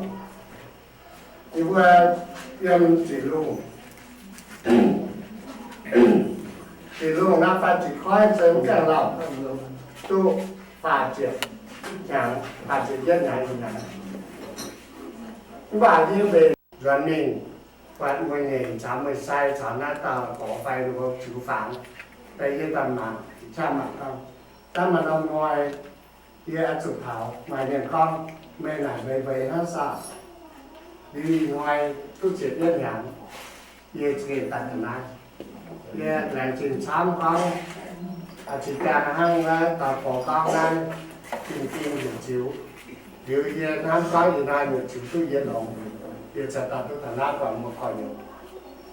yie mbuo yiem Ziex Lungh, Ziex Lungh naaiv fai Ziex Koiv se mv gaengh lauh, duqv faah ziepc hnyangx, faah ziepc yietv hnyangx, hnyangx. Mv baac yie mbenc nzuonx mingh buatc mueiz nyeic caux mueiz sai caux naaiv dauh gorx fai ninh mbuo ziux fangx, daaih yie daaih mangc, qaqv mangc gorngv, daaih maaih norm hnoi yie oix zuqc taux, maaih mienh gorngv, meih naaic mbeix mbeix hnangv saah? Liuz ih hnoi duqv ziepc yietv hnyangx, yie za'gengh daaih taux naaiv. Yie laengz zingh camv gorngv, zinh ndaangc hnangv naaiv dauh gorx gorngv naaiv, zinh ging nyutc ziux. Liuz yie hnamv gorngv ih hnoi nyutc ziux duqv yie longx, yie ziouc daaih duqv taux naaiv buatc mbuo gorx-youz.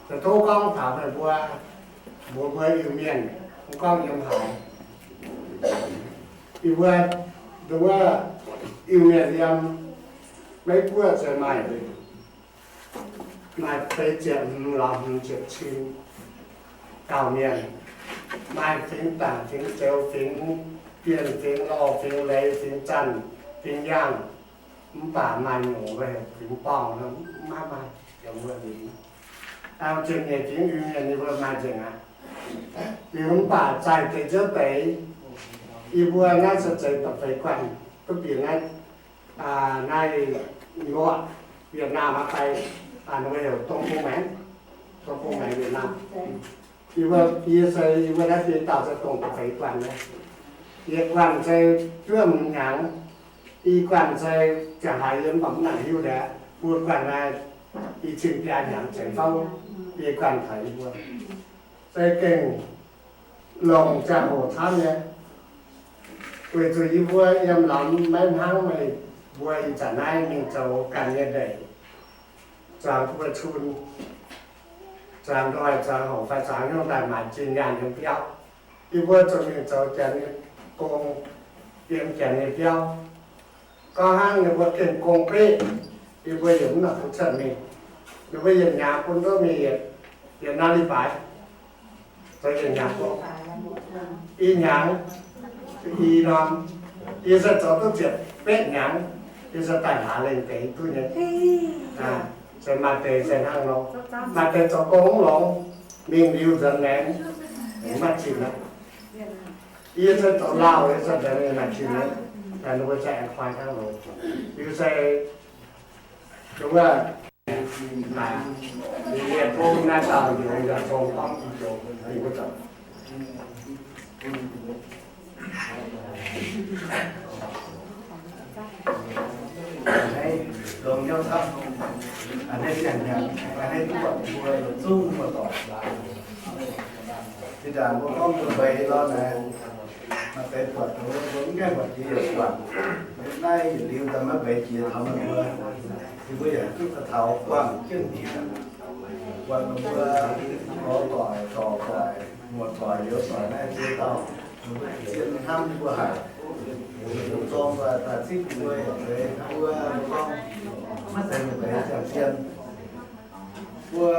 Ziouc tov gorngv taux meih mbuo, mbuox mbuo Iu-Mienh, mv gorngv yiem haaix, yie mbuo, nduov, Iu-Mienh yiem Meiv Guoqv se maaih, maaih feix ziepc hmz lorz hmz ziepc cin dauh mienh, maaih fingx Dangc, fingx Zeux, fingx Bienh, fingx Lorh, fingx Leiz, fingx Zanh, fingx Yangh, mv baac maaih nyungc wuov fingx Borngh, mv maaih, yaac mbuo mingh. Ziepc nyeic fingx Iu-Mienh yie mbuo maaih nzengc aqv. Liuz mv baac zaih deix nziouv deix, yie mbuo naaiv se zeiz da'feix guanh duqv bieqc naaiv, naaiv Iu-Mienh, Việt Nam aqv fai, ninh mbuo heuc Dongh Bung Maengx, Dongh Bung Maengx Việt Nam. Yie mbuo, yie se yie mbuo naaiv biei dauh se dongh da'feix guanh nyei. Yietc guanh se juov hmz hnyangx, i guanh se ziangh haaix yie mv baac mv nangc hiuv lorqc. Buo guanh naaiv i cin biaa hnyangx ceix fouv, i guanh taux yie mbuo se gengh longc ziangh hoc camv nyei. Weic zuqc yie mbuo yiem lauz maiv hnangv meih mbuo ih zanc naaiv mingh zoux ganh nyei ndeic, zuangx buo cun, zuangx ndoih, zuangx hoc fai zuangx hnyouv daaih maaic zinh nyaanh nyei biauv. Yie mbuo zuqc mingh zoux Janx nyei gong, yiem Janx nyei biauv. Gorngv hnangv ninh mbuo gengh gong beqv, yie mbuo yaac mv nangc bun cuotv mingh. Ninh mbuo yietc hnyangx bun nduov mingh yietc, yietc naaiv li baaix, zoux yietc hnyangx gong. I hnyangx, i norm, yie se zoux duqv ziepc betv hnyangx, yie se daaih hlaax lengh deix duqv nyei. Se maaih deix se hnangv nor, maaih deix zoux gong mv longx, mingh liuz nzuonx maengx, mv maaih zinh aqv. Yie se zoux lauh, yie se nzuonx mingh maaih zinh nyei, ninh mbuo se aengx koi hnangv nor. Liuz se, wuov, yie tov naaiv dauh youz yaac cong gorngv joux dingh wuov zanc. Longx hnyouv camv, a'hneiv ziangh hnyangx, a'hneiv duqv buatc mbuo yietc zungv muoz-doic. Zinh ndaangc mbuo gorngv mbuo mbeix lorz naaic, maaih deix buatc mbuo, mbuo mv gaengh buatc jiex yietc guangc. Naaiv yietc liuz daaih maiv mbeix jiex taux meih mbuo, yie mbuo yaac duqv daaih taux guangc jienv jiex. Buatc meih mbuo gorx doic, dorc doic, muoz doic, youz doic naaiv ziex dauh, meih mbuo zien hnamv yie mbuo haic. Zorng doic daaih zipv yie mbuo yaac zeiz hnamv wuov, mbuo gorngv maiv zeiz meih mbeix ziangh zien. Mbuo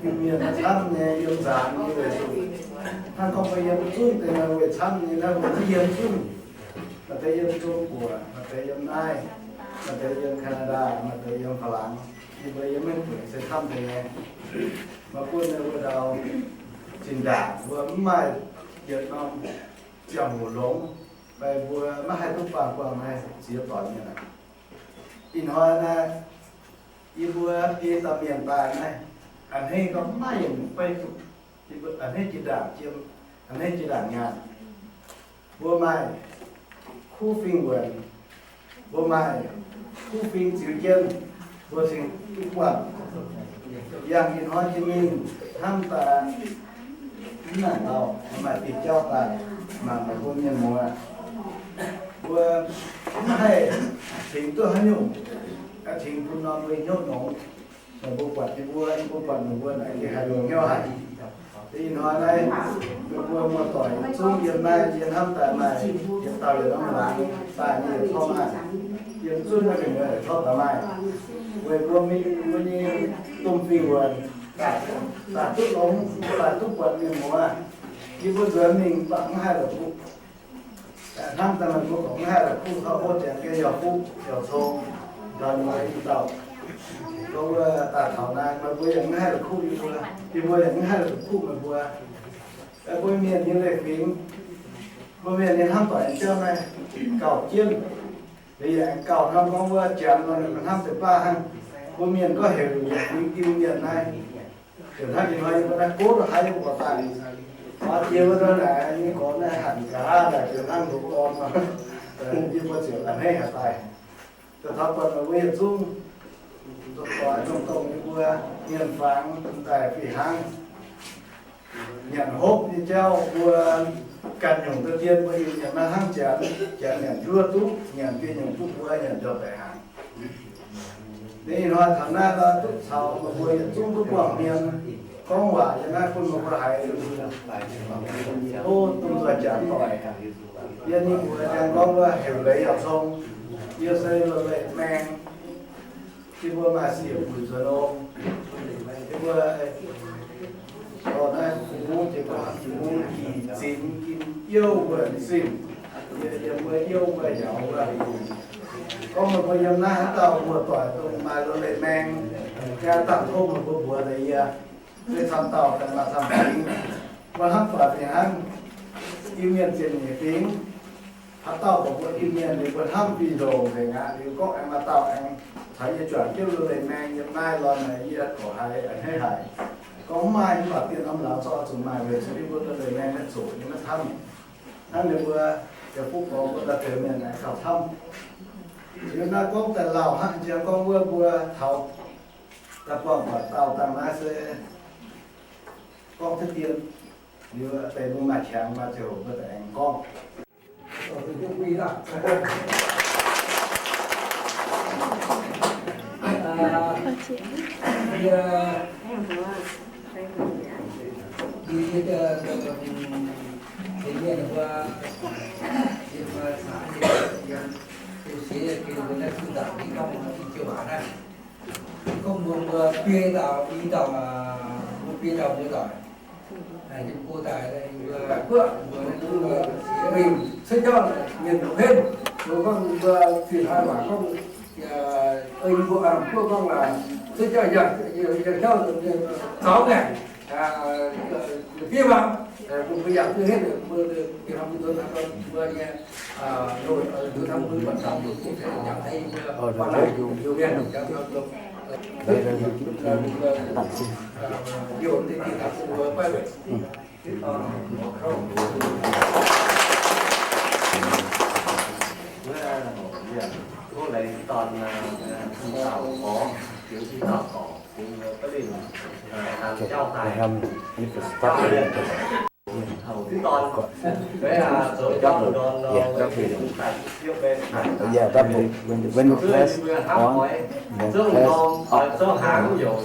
Iu-Mienh camv nyei yiem nzaanx nyei weic zuqc hnangv gorngv mbuo yiem zunv deix nor, weic camv nyei naaiv mbuo mv yiem zunv. Maaih deix yiem Zong-Guoqv, maaih deix yiem naaiv, maaih deix yiem Canada, maaih deix yiem Faa-laangx. Yie mbuo yiem maiv buonc se camv deix nyei. Maaih buonc nyei wuov ndau zinh ndaangc mbuo mv maaih yietc norm ziangh hoc longx, fai mbuo maiv haih duqv baamh buangh nyei ziex doic mienh aqv. Ih hnoi naaiv, yie mbuo ei dauh mienh daaih naaiv, a'hneiv gorngv maiv yietc nyungc beiv duqv, a'hneiv jiex ndaangc jiem, a'hneiv jiex ndaangc nyaanh. Mbuo maaih kuv fing wuonc, mbuo maaih kuv fing ziux jienv, mbuo cingx duqv buangh. Yangh ih hnoi jiex mingh hnamv daaih, mv nangc lauh, maaih diuh jauv daaih mangc meih mbuo mienh muoz. Mbuo mv haih tengx duqv haaix nyungc, tengx bun norm mbuo hnyouv nongx. Meih mbuo buatc yie mbuo, yie mbuo buatc meih mbuo naaic gengh haiz longx hnyouv haic. Ih hnoi naaiv, meih mbuo muoz-doic zungv yiem naaiv yie hnamv daaih maaih yietc dauh yietc norm laangz daaih nyei yietc torv maaih. Yiem zunv naaiv mienh muoz yietc torv daaih maaih. Weic mbuo mingh mbuo nyei domh fingx wuonc daaih duqv longx, daaih duqv buatc mienh muoz. Yie mbuo nzuonx mingh mv baac mv haih la'kuqv. Hnamv daaih meih mbuo gorngv mv haih la'kuqv taux hov janx gengh yaac fuqv yaac cong, ndorn mueiz i dauh. Gorngv wuov daaih taux naaiv meih mbuo yaac mv haih la'kuqv yie mbuo, yie mbuo yaac mv haih la'kuqv meih mbuo. Mbuo mienh nyei leiz-fingx, mbuo mienh nyei hnamv doic jauv naaiv gauh jienv. Liuz yaac gauh hnamv gorngv wuov janx nor ninh mbuo hnamv deix baav hnangv. Mbuo mienh gorngv heuc yietc fingx Iu-Mienh naaiv, heuc hnangv ih hnoi yie mbuo naaiv gov haaix nyungc gorx daaih, hnoi jiex wuov ndorm naaic nyei gorx naaiv hanc nqa'haav daaih heuc hnangv ndoqc dorn nor, yie mbuo ziouc a'hneiv haaix daaih. Daaih taux buatc meih mbuo yietc zungv, doic dongh dongh yie mbuo mienh fangx daaih fih hnangv. Nyanc hopv nyei jauv mbuo ganh nyungc daaih dien mbuo Iu-Mienh naaiv hnangv janx, janx nyanc njuov duqv, nyanc biei nyungc duqv mbuo nyanc njormh baeqc hnaangx. Ninh ih hnoi taux naaiv lorqc duqv caux meih mbuo yietc zungv duqv buangh hmien gorngv waac yiem naaiv bun meih mbuo haiz. O, dongh nzoih janx doic, yie nyei mbuox janx gorngv wuov heuc leiz yaac cong, yie se Luonh Leiz Maeng. Yie mbuo maaih siec buic nzuonx o. Yie mbuo, o, naaiv fungx jiex gu'nguaaic fungx ih zinx gin youh wuonh zinh, yie yiem wuov youh wuov yaux wuov. Gorngv meih mbuo yiem naaiv haaix dauh muoz-doic dongh maaih Luonh Leiz Maeng, yie dangh tov meih mbuo mbuox deix yie, se camv dauh daaih maaih camv fingx. Mbuo hnamv doic fih hnangv, Iu-Mienh ziepc nyeic fingx. Haaix dauh mbuo Iu-Mienh liuz mbuo hnamv fih ndoqc nzengc aqv. Liuz gorngv aengx maaih dauh aengx caux yie juangc jienv Luonh Leiz Maeng yiem naaiv lorn naaic, yie gorqv haiz a'hneiv haic. Gorngv mv maaih mv baac dien norm laangz zorqv zuqc maaih weic zuqc yie mbuo Luonh Leiz Maeng maiv zuqc, yie maiv camv. Hnangv ninh mbuo Yie fuqv gorx mbuo daaih deix mienh naaic kaux camv. Liuz naaiv gorngv daaih lauh hnangv jiex gorngv wuov mbuo taux daaih buangh buatc dauh dangh naaiv se gorngv duqv dien. Liuz deix mbuo maaih qangx maaih ziouc mbuo daaih aengx gorngv. Gorngv mbuo, mbuo biei dauh i dauh, mbuo biei dauh mbuo doic. Yie mbuo daaih, mbuo, mbuo, mbuo cuotv jauv mienh longc henv, mbuo gorngv mbuo zinh hnoi waac gorngv, yie mbuo guoqv gorngv laaix cuotv jauv yangh, yangh jauv zaux ngaengc, fiev maah, bun mbuo yangh duqv henv, mbuo, mbuo, mbuo nyei Yeah, double. When, when you press on, then press up, then go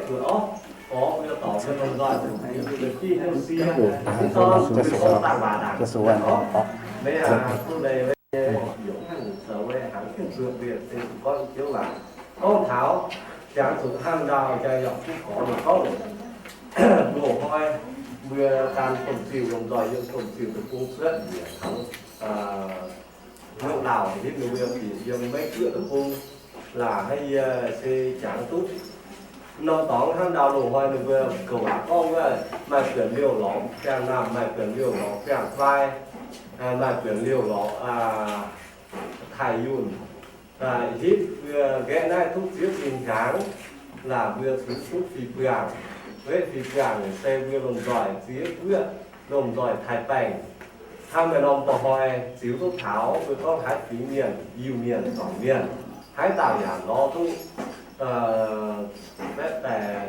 two, up, up. Double. Just one, just one, up. Gorngv taux jangx zuqc hnangv ndau jaa yaac kuv gorx gorngv, loz-hnoi mbuo gan domh ziuh lomh nzoih yiem domh ziuh deic-bung cuotv njiec taux Hnyouv Lauh hitv ninh mbuo bieqc yiem Meiv Guoqv deic-bung, laaix hnangv yie se jangx duqv norm dorngx hnangv ndau loz-hnoi ninh mbuo goux aqv gorngv wuov maaih buonc liouh lorngx biangh naamh, maaih buonc liouh lorngx biangh fai, maaih buonc liouh lorngx taaih yunh. Hitv mbuo nqaeqv naaiv duqv ziex fingx hnyangx, laaix mbuo cunx duqv fih buangh. Wetv fih buangh se mbuo lomh nzoih ziex guoqv, lomh nzoih taaih baengh. Hnangv maaih norm da'hnoi ziux duqv taux mbuo gorngv haaix fingx mienh, Iu-Mienh, Zorc-Mienh, haaix dauh yaac lorz duqv,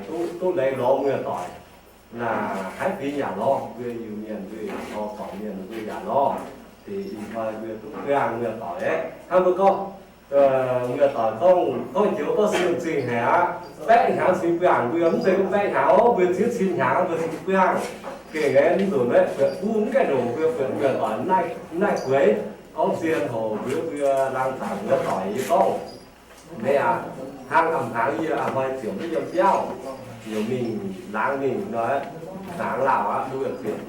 duqv, duqv leiz lorz muoz-doic. Naaiv haaix fingx yaac lorz, mbuo Iu-Mienh mbuo yaac lorz, Zorc-Mienh mbuo yaac lorz. Deix ih hnoi mbuo duqv buangh muoz-doic aeqv, hnangv mbuo gorngv, muoz-doic gorngv, gorngv joux gorngv siemv zingh haic aqv. Baeqv hnyangx cin buangh mbuo, mv zeiz gorngv baeqv hnyangx oc, mbuo ziex cin hnyangx mbuo cin buangh. Gengh aeqv, mv nzunc aeqv, buatc mbuo mv gaengh ndongc mbuo buatc muoz-doic naaiv gueix, gorngv zien hoc mbuo, mbuo laangz zaangc muoz-doic yie gorngv, meih aac, hnangv a'hnaangx yie a'hnoi ziouc mv yiem biauv, ziouc mingh laangz mingh nor, hnaangx lauh aqv, mbuo ziouc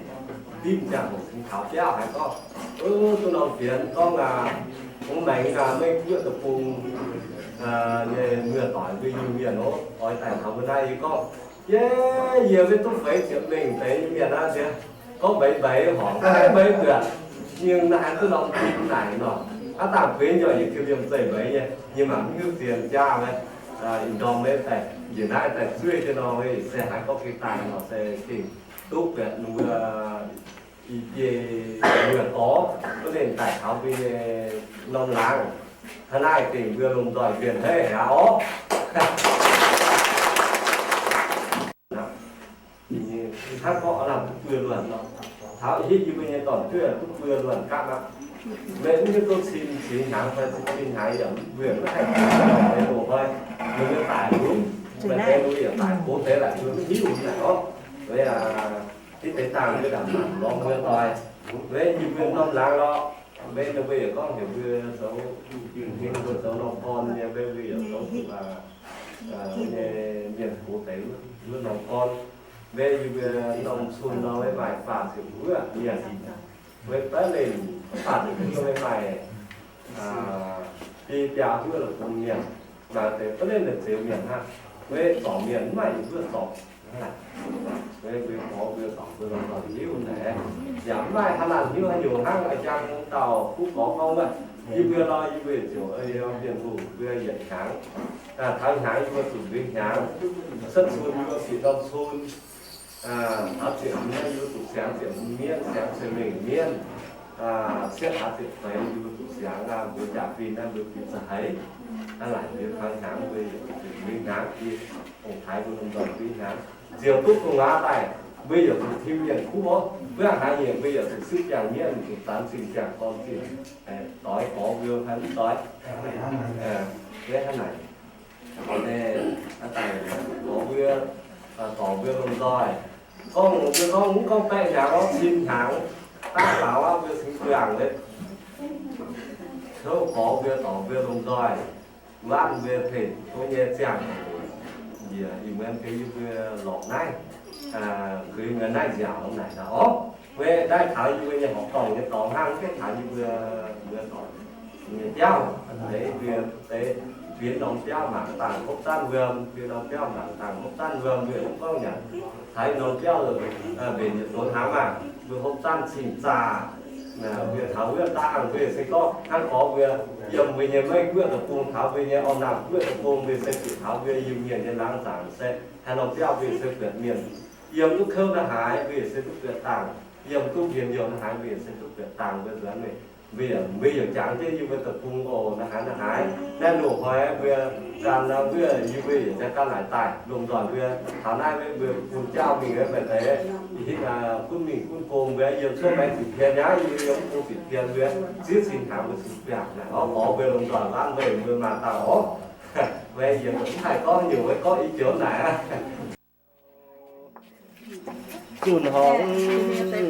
dimv ziangh hoc cingx taux biauv haiz gorngv, duqv norm fienx gorngv aac, mbuo maengx aac, Meiv Guoqv deic-bung nyei muoz-doic mbuo Iu-Mienh oc, oix daaih taux mbuo naaiv. Yie gorngv, yie, yie maiv duqv feix ziepc lengh deix nyei mienh aqv nziex. Gorngv mbeix mbeix horngc, mbeix mbeix buatc, yie naaiv haih duqv norm zinh naaic nor. Aav dangh bueix nyei yietc qiemx liemh zeih mbeix nyei, yie mangc mv hiuv zien jaa maiv, ih ndorm maiv daaih njiec naaiv daaih zuov jienv nor, se haiz gorngv gengh daaih nor se gengh duqv buatc ninh mbuo ih biei muoz-doic, duqv ninh daaih taux mbuo nyei norm laangz. Hnangv naaiv dingc mbuo lomh nzoih mienh haic aqv orqc. Hnangv gorngv aav lamh duqv buo luonh nor, taux hitv yie mbuo nyei dorn-jueiv duqv buo luonh gapv aqv. Maiv hiuv duqv cin cingx hnyangx fai cin cin hnyangx yaac mbuo maiv haih maiv doqc hnoi, ninh mbuo daic lunx, maaih deix ninh mbuo yaac daic gox deix laaic mbuo mv hiuv naaic orqc. Weic aac, hitv deix dangh mbuo yaac mangc lorz muoz-doic. Weic yie mbuo norm laangz lorqc, weic ninh mbuo yaac gorngv heuc mbuo zoux, mbuo zoux norm gorn nyei, weic mbuo yaac zoux nyei mienh gox deix wuov norm gorn. Weic yie mbuo norm cun nor, weic maaih faah ziepc wuov mienh, weic daaih leih faah ziepc wuov, weic maaih biei biaa wuov la'bung mienh, maaih deix daaih leih la'zioux mienh hnangv. Weic zorc mienh mv maaih yietc wuov zorc. Weic mbuo gorx mbuo dorc mbuo lorz dorc hiuv naaic, yaac mv maaih haaix laanh hiuv haaix nyungc hnangv. A'jang dauh kuv gorx gorngv wuov, yie mbuo lorz yie mbuo ziouc ei mienh hungh mbuo yietc hnyangx, taux hnyangx yie mbuo zuqc nzuih hnyangx, setv cun yie mbuo bieqc norm cun. Taux ziepc hmz naaiv yie mbuo zuqc siangx ziepc hmz mienv, siangx ziepc lengh mienv. Siepv hlaax ziepc feix yie mbuo zuqc siangx aqv. Mbuo jaa-fin naaiv mbuo fih za'eix. Hnangv naaic mbuo kangv hnyangx mbuo yaac zuqc mingh hnyangx, yie ong-taaix mbuo lomh nzoih mingh hnyangx. Ziouc duqv gu'nguaaz daaih, mbuo yaac zuqc tim mienh kuv oc. Mbuo hnangv haaix nyungc mbuo yaac zuqc sipv ziangh mienv, zuqc zanx zingh ziangh gorn zingh, doix gorx mbuo fai mv doix. Hnangv naaic, gorx mbuo, dorc mbuo lomh nzoih. Gorngv mbuo gorngv mv gorngv baeqv hnyangx orv, cin hnyangx, daav faaux aqv, mbuo cingx guangc leiz. Tov gorx mbuo dorc mbuo lomh nzoih, waanv mbuo tengx tov nyei ziangh hoc njiec ih muonz gengh yie mbuo lorqc naaiv, kuinx muonz naaiv nziaauc naaic daaih orv. Mbuo naaiv taux yie mbuo nyei horqc dorngh nyei dorngx hnangv, mv gaengh taux yie mbuo, mbuo dorngx nyei biauv, deix mbuo deix fienx norm biauv mangc dangh hopv zanv wuom, fienx norm biauv mangc dangh hopv zanv wuom, mbuo mv gorngv nyanc. Taux norm biauv mbenc yietc donx hnangv maah, mbuo hopv zanv cing zaah, mbuo taux wuov dangh mbuo se gorngv hnangv gorx mbuo yiem mbuo nyei Meiv Guoqv deic-bung, taux mbuo nyei Orn-Namh Guoqv deic-bung, mbuo se bieqc taux mbuo Iu-Mienh nyei laangz zaangc se haaix norm biauv mbuo se buatc mienh. Yiem duqv kouv naaiv haaix mbuo se duqv buatc dangh, yiem duqv mbienx youh naaiv haaix mbuo se duqv buatc dangh, mbuo nzuonx mingh. Mbuo yaac, mbuo yaac jangx jienv yie mbuo deic-bung oc, naaiv haaix naaiv haaix. Naaiv loz-hnoi mbuo gan naaiv mbuo, yie mbuo yaac jangx gan laaic daaih. Lomh nzoih mbuo taux naaiv mbuo bun jauv mingh mbaih deix, hitv gunv mingh gunv gong mbuo yiem cuotv maengx ziqc pien aqv, yie mbuo yiem mv bung ziqc pien mbuo ziex cin hnaangx mbuo cin biangh naaic orv. Gorx mbuo lomh nzoih waanv mbuo, mbuo maah dangh orv. Mbuo yiem mv haih gorngv nyungc, mbuo gorngv i joux naaic aqv. Zunh horngz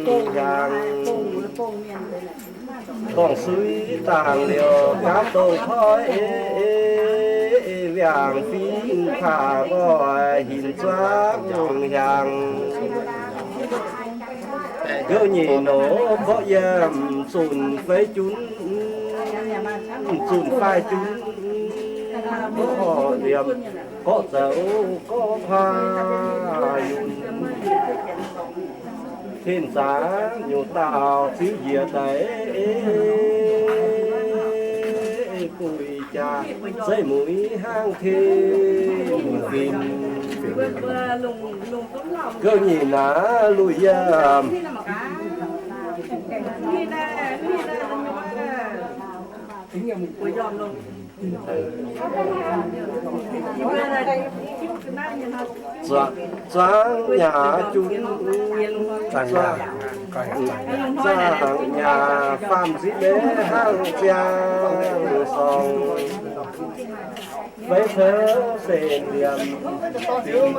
hnyangx, dorngh suiv dangh liouc gapv dongh koiv, wiangh fingx taax nqoi hinc zuangv hnyangx. Gouv nyeic noz gorqv yiem zunh fei junv, zunh faix junv gorqv liemh, gorqv zoux gorqv kuaax yunh. Tin zaangc nyungc dauh ziux njiec daaih, buix jaax zeiv muiz hnangv tin fim. Gouv nyeic naaiv luih yiem zuangx nyaah junv, zuangx nyaah faam nziv leiz hnangv ziangh sorngh. Feix taux se ndiemc, lorh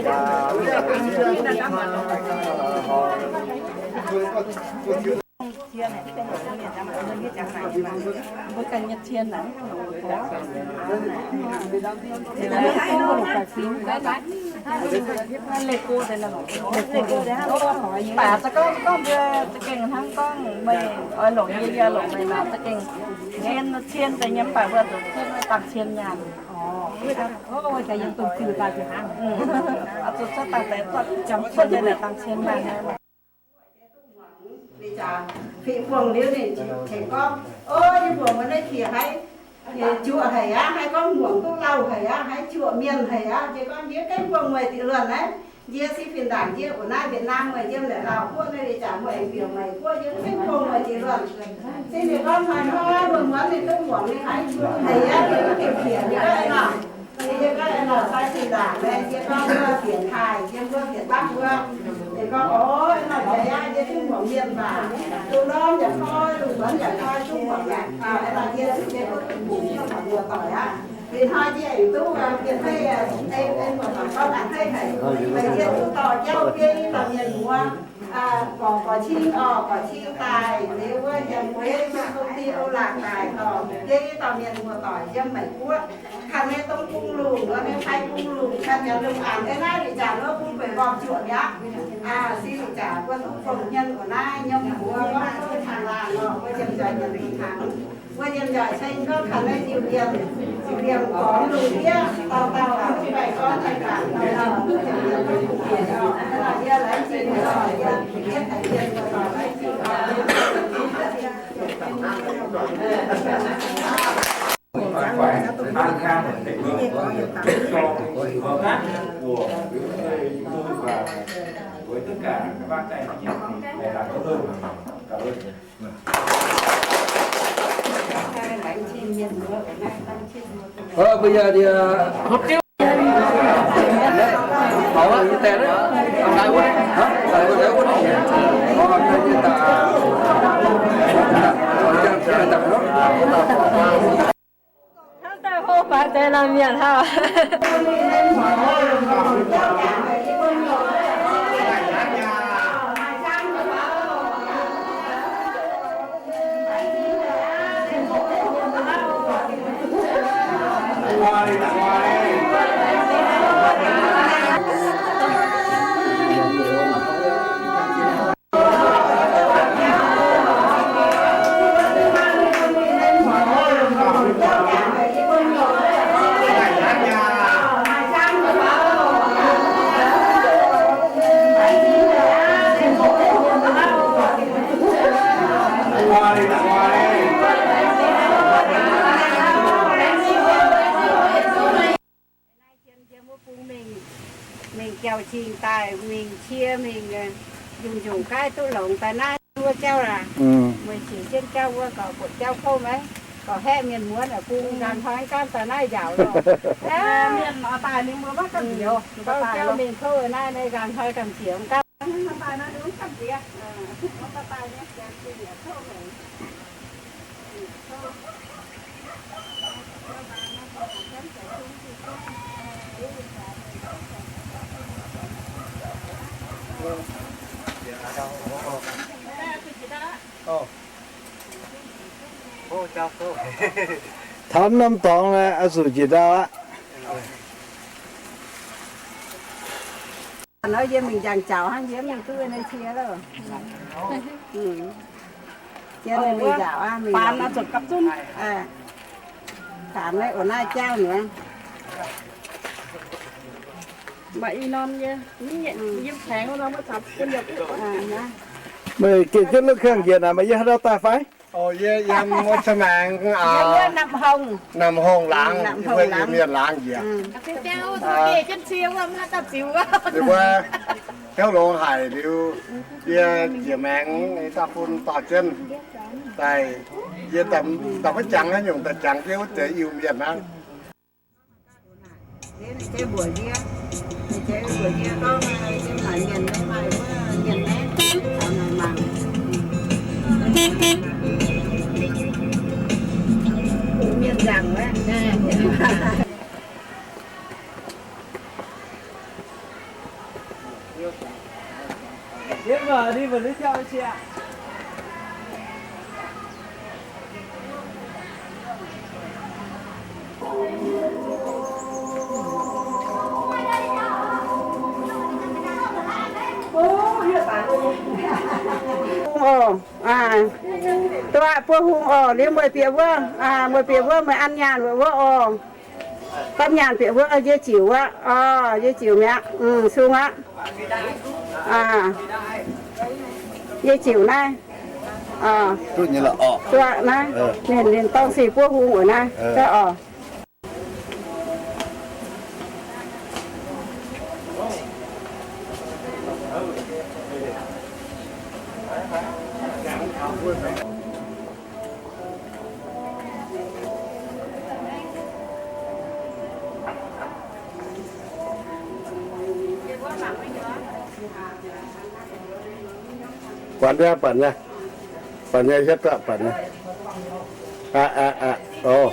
jaax Baac za'gengh gorngv mbuo za'gengh hnangv gorngv meih oix longc yie, yie longc meih nor za'gengh nqen cien deix nyei, mv baac mbuo zuqc cien dangh cien nyaanh. Zuqc cuotv dangh deix, cuotv deix dangh cien nyaanh. Fih buangh liuz ninh tengx gorngv, o, yie mbuox mbuo naaiv qiex haiz juoqc haic aqv, haiz gorngv muangx duqv lauh haic aqv, haiz juoqc mienh haic aqv. Yie gorngv yie gaengh buangh mueic diqc luonh naaiv, yie se fih ndaangc yie oc naaiv Việt Nam mueic yiem naaic Laauh guoqv naaiv, ih zanc mueic mbiec meic guoqv, yie gaengh buangh mueic diqc luonh. Se ninh gorngv hnoi hnoi muonz muonz ninh duqv muangx ninh haiz juoqc haic aqv, ninh duqv gengh qiex ninh gorngv nor. Yie gorngv aengx nor sai sin ndaangc, yie gorngv mbuo bieqc taaih, yiem mbuo bieqc dapv mbuo. Ninh gorngv, o, aengx nor jiex aqv, yie duqv muangx mienh waac, lungh ndorm yaac koi, lungh muonz yaac koi, duqv muangx yaac, aengx nor yie, yie duqv bungx mienh muoz-doic aqv. Ninh hnoi yie aengx duqv mienh haic, aengx muoz-doic gorngv a'hneiv haic, meih yie duqv dorh jauv biei dauh mienh muoz. Gorx, gorx cing, orqc, gorx cing daaih liuz wuov, yiem Gueix Mienh Dongh Dinh Ou Laangc daaih dorh biei dauh mienh muoz-doic yiem Meiv Guoqv. Kangx nyei dongh bung lungh, wuov nyei fai bung lungh, kangx nyei lungh aqc, eix naaiv liuz jaax wuov bung gueic nqorngv juoqc mi'aqv. Sin liuz jaax mbuo duqv fongc hmien oc naaiv, nyiemc mbuo gorngv duqv tangx laangh nor, mbuo yiem njoih nyanc dingc hnaangx. Mbuo yiem njoih ceng gorngv kangx nyei diuh mienh, diuh mienh gorngv lungh ndiev, dauh dauh aqc, mv baac gorngv taaih gaax, dauh dauh duqv jiex mienh gorngv lungh ndiev oc. Hnangv nor yie laengz zingh oc, yie mv tengx mienh muoz-doic laengz zingh oc. Với, với tất cả các bác các anh chị, để làm tốt hơn. Cảm ơn. Ờ, bây giờ thì, ờ, họp tiếp. Đấy, bảo là cái tên đấy. Hả? Tại vì đấy. Hnamv daaih hlo faaux deix laanh mienh haaix. Naaiv zien yiem wuov bung mingh, mingh jauv-zingh daaih, mingh cie, mingh, øh, njungc-njungc gaaih duqv longx daaih naaiv wuov jauv aqv. Meih sienx jienv jauv wuov gorqv-buatc jauv kouv maiv? Gorqv-haeqv mienh muonz aqv, bung nqaang hnoi gaanv daaih naaiv njaaux loh. Mienh oix daaih ninh mbuo maiv gamh nziex. Jauv mingh kouv naaiv, naaiv nqaang hnoi gamh nziex gaanv. Taux norm dorngx naaiv, oix zuqc njiec ndau aqv. Nor yie mingh njang jaux hnangv, yie mingh duqv naaiv cie loh. Yie mingh njaaux aqv, mingh faanx zuqc gapv zunv. Faanx naaiv oc, naaiv jauv muonz. Maaih i norm nyei, yiem paengx wuov norm wuov caux bun yaac duqv. Meih geh jienv lov kangh njiec naaic, meih yiem haaix ndau daaih fai? Yie yiem wuov cin-maengx, Namh Hongh, Namh Hongh laangz, yie mbuo Iu-Mienh laangz njiec. Ninh mbuo hnyouv longx haic liuz, yie njiec maengx daaih bun dorh jienv daaih. Yie daaih maiv jangx haaix nyungc, daaih jangx jienv wuov deix Iu-Mienh hnangv. Hungh oc, duqv buov hungh oc. Liuz meih bieqc wuov, meih bieqc wuov meih an nyaanh wuov oc. Gorngv nyaanh bieqc wuov, yie ziux wuov, yie ziux mi'aqv, sung aqv. Yie ziux naaiv, duqv naaiv, ninh, ninh dorng se buov hungh oc naaiv, oc. Buatc nyei, buatc nyei, buatc nyei, hietv duqv buatc nyei. Aqv, aqv, aqv, oc.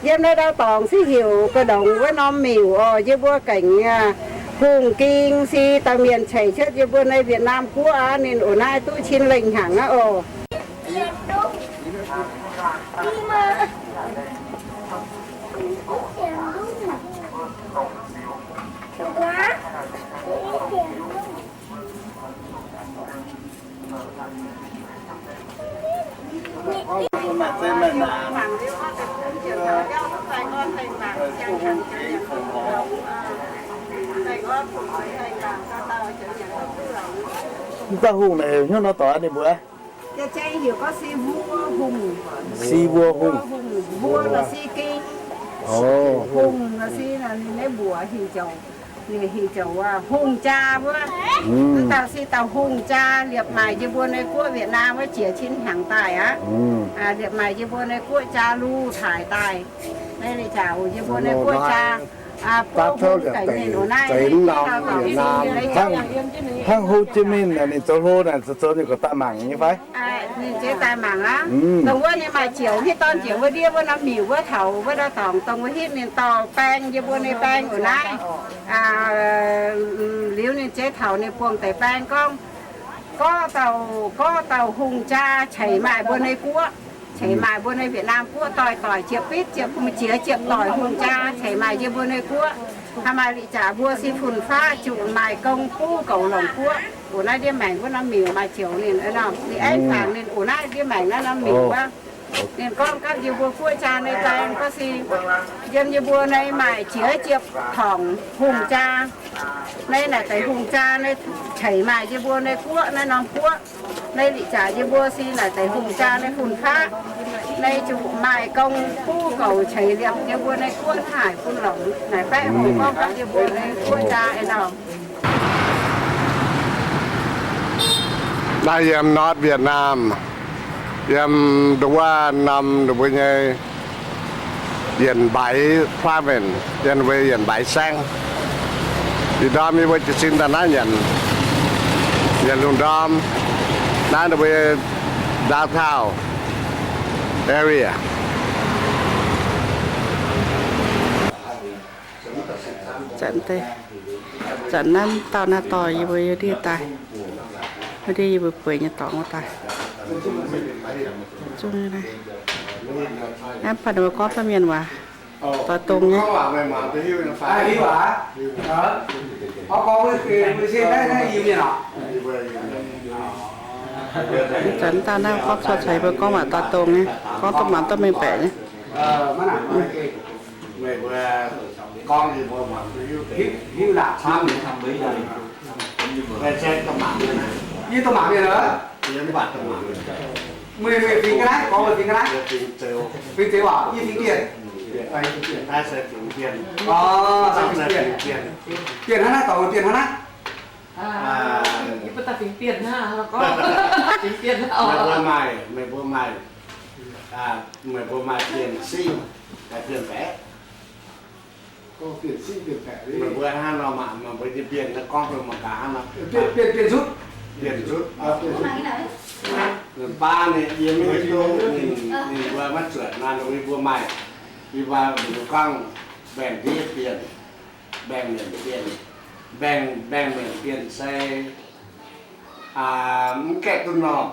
Yiem naaiv ndau dorngx se heuc ga'ndongx wuov norm miuc oc. Yie mbuo gaengh hungh ging se dauh mienh ceix cuotv yie mbuo naaiv Việt Nam guoqv aqv. Ninh oc naaiv duqv cin lengh hnaangx aqv oc. Mv dauh hungh naaic heuc hnyouv nor doic ninh mbuo. Si Mbuo Hungh. Mbuo la'si ginh. Hungh la'si ninh mbuox hingh jouc, ninh hingh jouc hungh jaa wuov. Dauh si dauh hungh jaa liepc maaic yie mbuo nyei guoqv Vietnam wuov jiex cin hnyangx daaih aqv. Liepc maaic yie mbuo nyei guoqv jaa luh taaix daaih. Naaiv li jaax yie mbuo nyei guoqv jaa, buov hungh daic ninh oc naaiv. Hnangv Ho Chi Minh ninh zoux hlo naaic zoux zoux ninh gorqv daaih mangc nyei fai? Ninh jiex daaih mangc aqv. Dongh wuov ninh maaih ziouc hitv dorn ziouc wuov ndiev wuov norm miuc wuov taux wuov ndau dorngx dongh wuov hitv ninh dorh baeng yie mbuo nyei baeng oc naaiv. Liuz ninh jiex taux ninh buangh deix baeng gorngv, gorqv dauh, gorqv dauh hungh jaa ceix maaih mbuo nyei guoqv, ceix maaih mbuo nyei Việt Nam guoqv doix-doix ziepc bitv ziepc, jiex ziepc doix hungh jaa ceix maaih yie mbuo nyei guoqv. Haaix maaih li jaax mbuo si fun-faqv zuqc maaih gong buv goux longc guoqv. Oc naaiv ndiev maengc wuov norm miuc maaih ziouc ninh, ninh aengx fangx ninh oc naaiv ndiev maengc naaiv norm miuc wuov. Ninh gorngv gapv yie mbuo guoqv jaa nyei baeng gorngv si, yiem yie mbuo naaiv maaih jiex ziepc torngc hungh jaa. Naaiv naaic deix hungh jaa naaiv ceix maaih yie mbuo nyei guoqv naaiv norm guoqv. Naaiv li jaax yie mbuo si naaic deix hungh jaa nyei fun-faqv. Naaiv zuqc maaih gong buv goux ceix liepc yie mbuo nyei guoqv naaiv haaix fun longc naaic baeqv hungh gorngv gapv yie mbuo nyei guoqv jaa ei nor. Naaiv yiem North Vietnam, yiem ndongc wuov norm ninh mbuo nyei Yienc Mbaix Province, yiem ninh mbuo Yienc Mbaix Saengv. Ih ndorm yie mbuo jiez sin daaih naaiv nyanc, nyanc lungh ndorm. Naaiv ninh mbuo downtown area. Zanc naaiv dauh naaiv dorh yie mbuo yiem ndiev daaih, yiem ndiev yie mbuo bueix nyei dorngx wuov daaih. Zungv naaiv, mv baac ninh mbuo gorngv fai mienh waac doix dongh nyei. Zanc dauh naaiv gorngv cuotv caux yie mbuo gorngv waac doix dongh nyei, gorngv duqv muangx duqv mengh baeqc nyei. Yie duqv mangc mienh aqv. Meih, meih fingx ga'naaiv, gorngv meih fingx ga'naaiv? Fingx Zeiz waac, yie fingx Bienh. Bienh hnangv naaiv, dorngx Bienh hnangv naaiv. Yie mbuo daaih fingx Bienh hnangv, gorngv fingx Bienh hnangv. Meih mbuo maaih, meih mbuo maaih, meih mbuo maaih Bienh Singh, Bienh Baeqc. Meih mbuo hnangv nor maah, meih mbuo nyei Bienh naaiv gorngv mbuo mangc gaax hnangv nor. Bienh Zutv. Bienh Zutv. Baav ninh yiem mv hiuv duqv ninh, ninh mbuo maiv zuotc nor, ninh mbuo maaih, yie mbuo gorngv mbaengx-ndiev Bienh, mbaengx-mienh Bienh, mbaengx, mbaengx-mienh Bienh se mv gaengh duqv normh.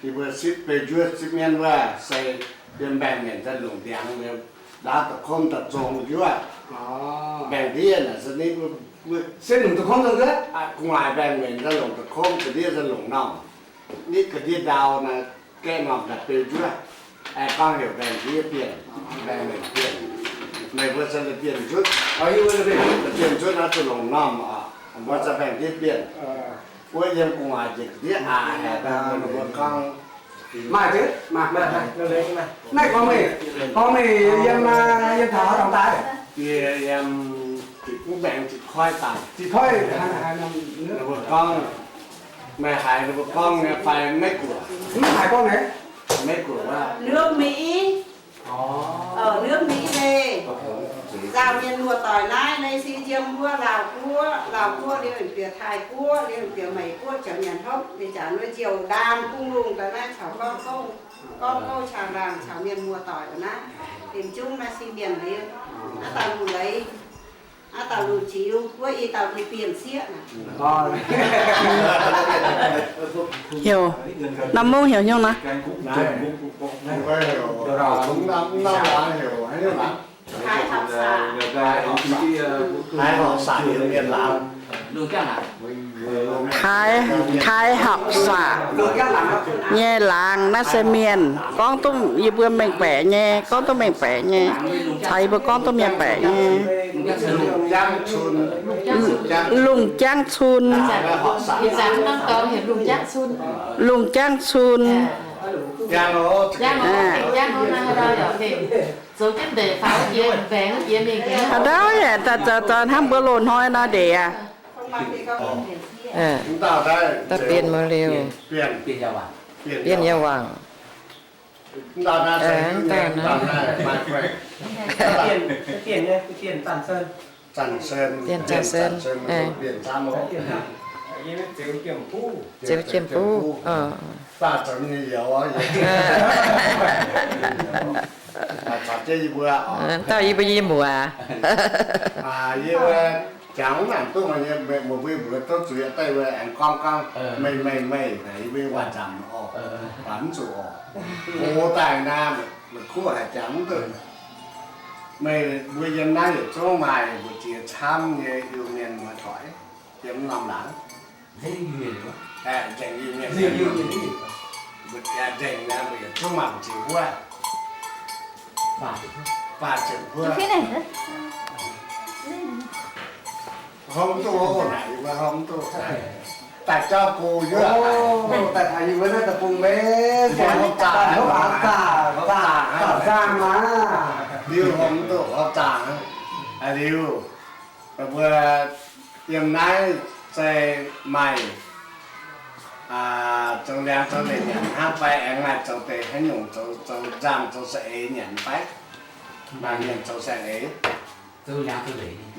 Yie mbuo sipv beu njuov sipv mienv wuov se yiem mbaengx-mienh daaih longc ndiangx liuz, ndaauv da'komv daaih zong njuov. Mbaengx-ndiev naaic se nitv, gu'nguaaic mbaengx-mienh daaih longc da'komv, ga'ndiev daaih longc normh. Nitv ga'ndiev ndau naaic gaeqv normh daaih beu njuov. Aengx gorngv heuc mbaengx-ndiev Bienh, mbaengx-mienh Bienh. Meih mbuo se Bienh Zutv. Bienh Zutv naaiv zuqc longc normh oc. Mbuo se mbaengx-ndiev Bienh. Wuov yiem gu'nguaaic njiec ga'ndiev aac, haic daaih ninh mbuo gorngv. Maaih ziex, maaih, maaih, maaih. Naaiv gorngv meih, gorngv meih yiem, yiem taux haaix dorngx daaih? Yie yiem, mv baengx Zitc Koiv daaih. Zitc Koiv, ninh mbuo gorngv, meih haiz ninh mbuo gorngv nyei fai Meiv Guoqv? Mv haiz gorngv nyei. Meiv Guoqv wuov. Nước Mỹ. Ở nước Mỹ về. Nzaaux mienh muoz-doic naaiv, naaiv se yiem wuov Laauv Guoqv, Laauv Guoqv liuz bieqc Taiv Guoqv, liuz bieqc Meiv Guoqv, ziouc nyanc hopv, ninh jangx wuov njiec ndaam bung lungh daaih naaiv caux gorngv gouv, gorngv gouv caux ndaam caux mienh muoz-doic naaiv, ninh zungv naaiv se mienh liuz, aav daux luc leiz, aav daux luc ziux, wuov i daux luc bienh sieqv naaic. Heuc, norm mungv heuc hnyouv naaiv. Haiz horqc saanc heuc mienh laangz. Taaix, Taaix Hauv Saac nyei laangz naaiv se mienh gorngv duqv, yie mbuo mengh baeqc nyei, gorngv duqv mengh baeqc nyei, caux yie mbuo gorngv duqv mienh baeqc nyei. Lungh Jangv Cun. Lungh Jangv Cun. Haaix ndau yaac zoux, zoux hnangv mbuo loz-hnoi nor ndeic aqv. Da'bienh Mouv Liuz, Bienh Yaac Wangc. Bienh Zanc Sen, Zeux Jiem Buv. Dauh yie mbuo yie muoz. Yie jangx mv nangc duqv nyei, meih mbuo mbuox tov zuiz daaih wuov aengx gorngv gorngv meih meih meih naaic yie mbuo waac nzamc oc, waac mv zuqc oc. Gox daaih naaiv, meih kuv haic jangx mv duqv. Meih mbuo yiem naaiv yietc zungv maaih mbu'ziex camv nyei Iu-Mienh muoz-doic yiem norm laangz. Nzengc Iu-Mienh, nzengc Iu-Mienh, mbu'ziex, nzengc naaiv mbu'ziex zungv maaih mbu'ziex wuov. Faah ziepc wuov. Hopv duqv naaic, yie mbuo hopv duqv. Daaih jauv go yuoqv, daaih taux yie mbuo naaiv deic-bung maiv, hopv zaangc, hopv zaangc, zaangc maah. Liuz hopv duqv hopv zaangc. Liuz mbuo yiem naaiv se maaih zoux liangx zoux leiz nyanc hnangv fai aengx maaih zoux deix haaix nyungc zoux, zoux nzangc zoux saeng-eix nyanc fai? Maaih mienh zoux saeng-eix,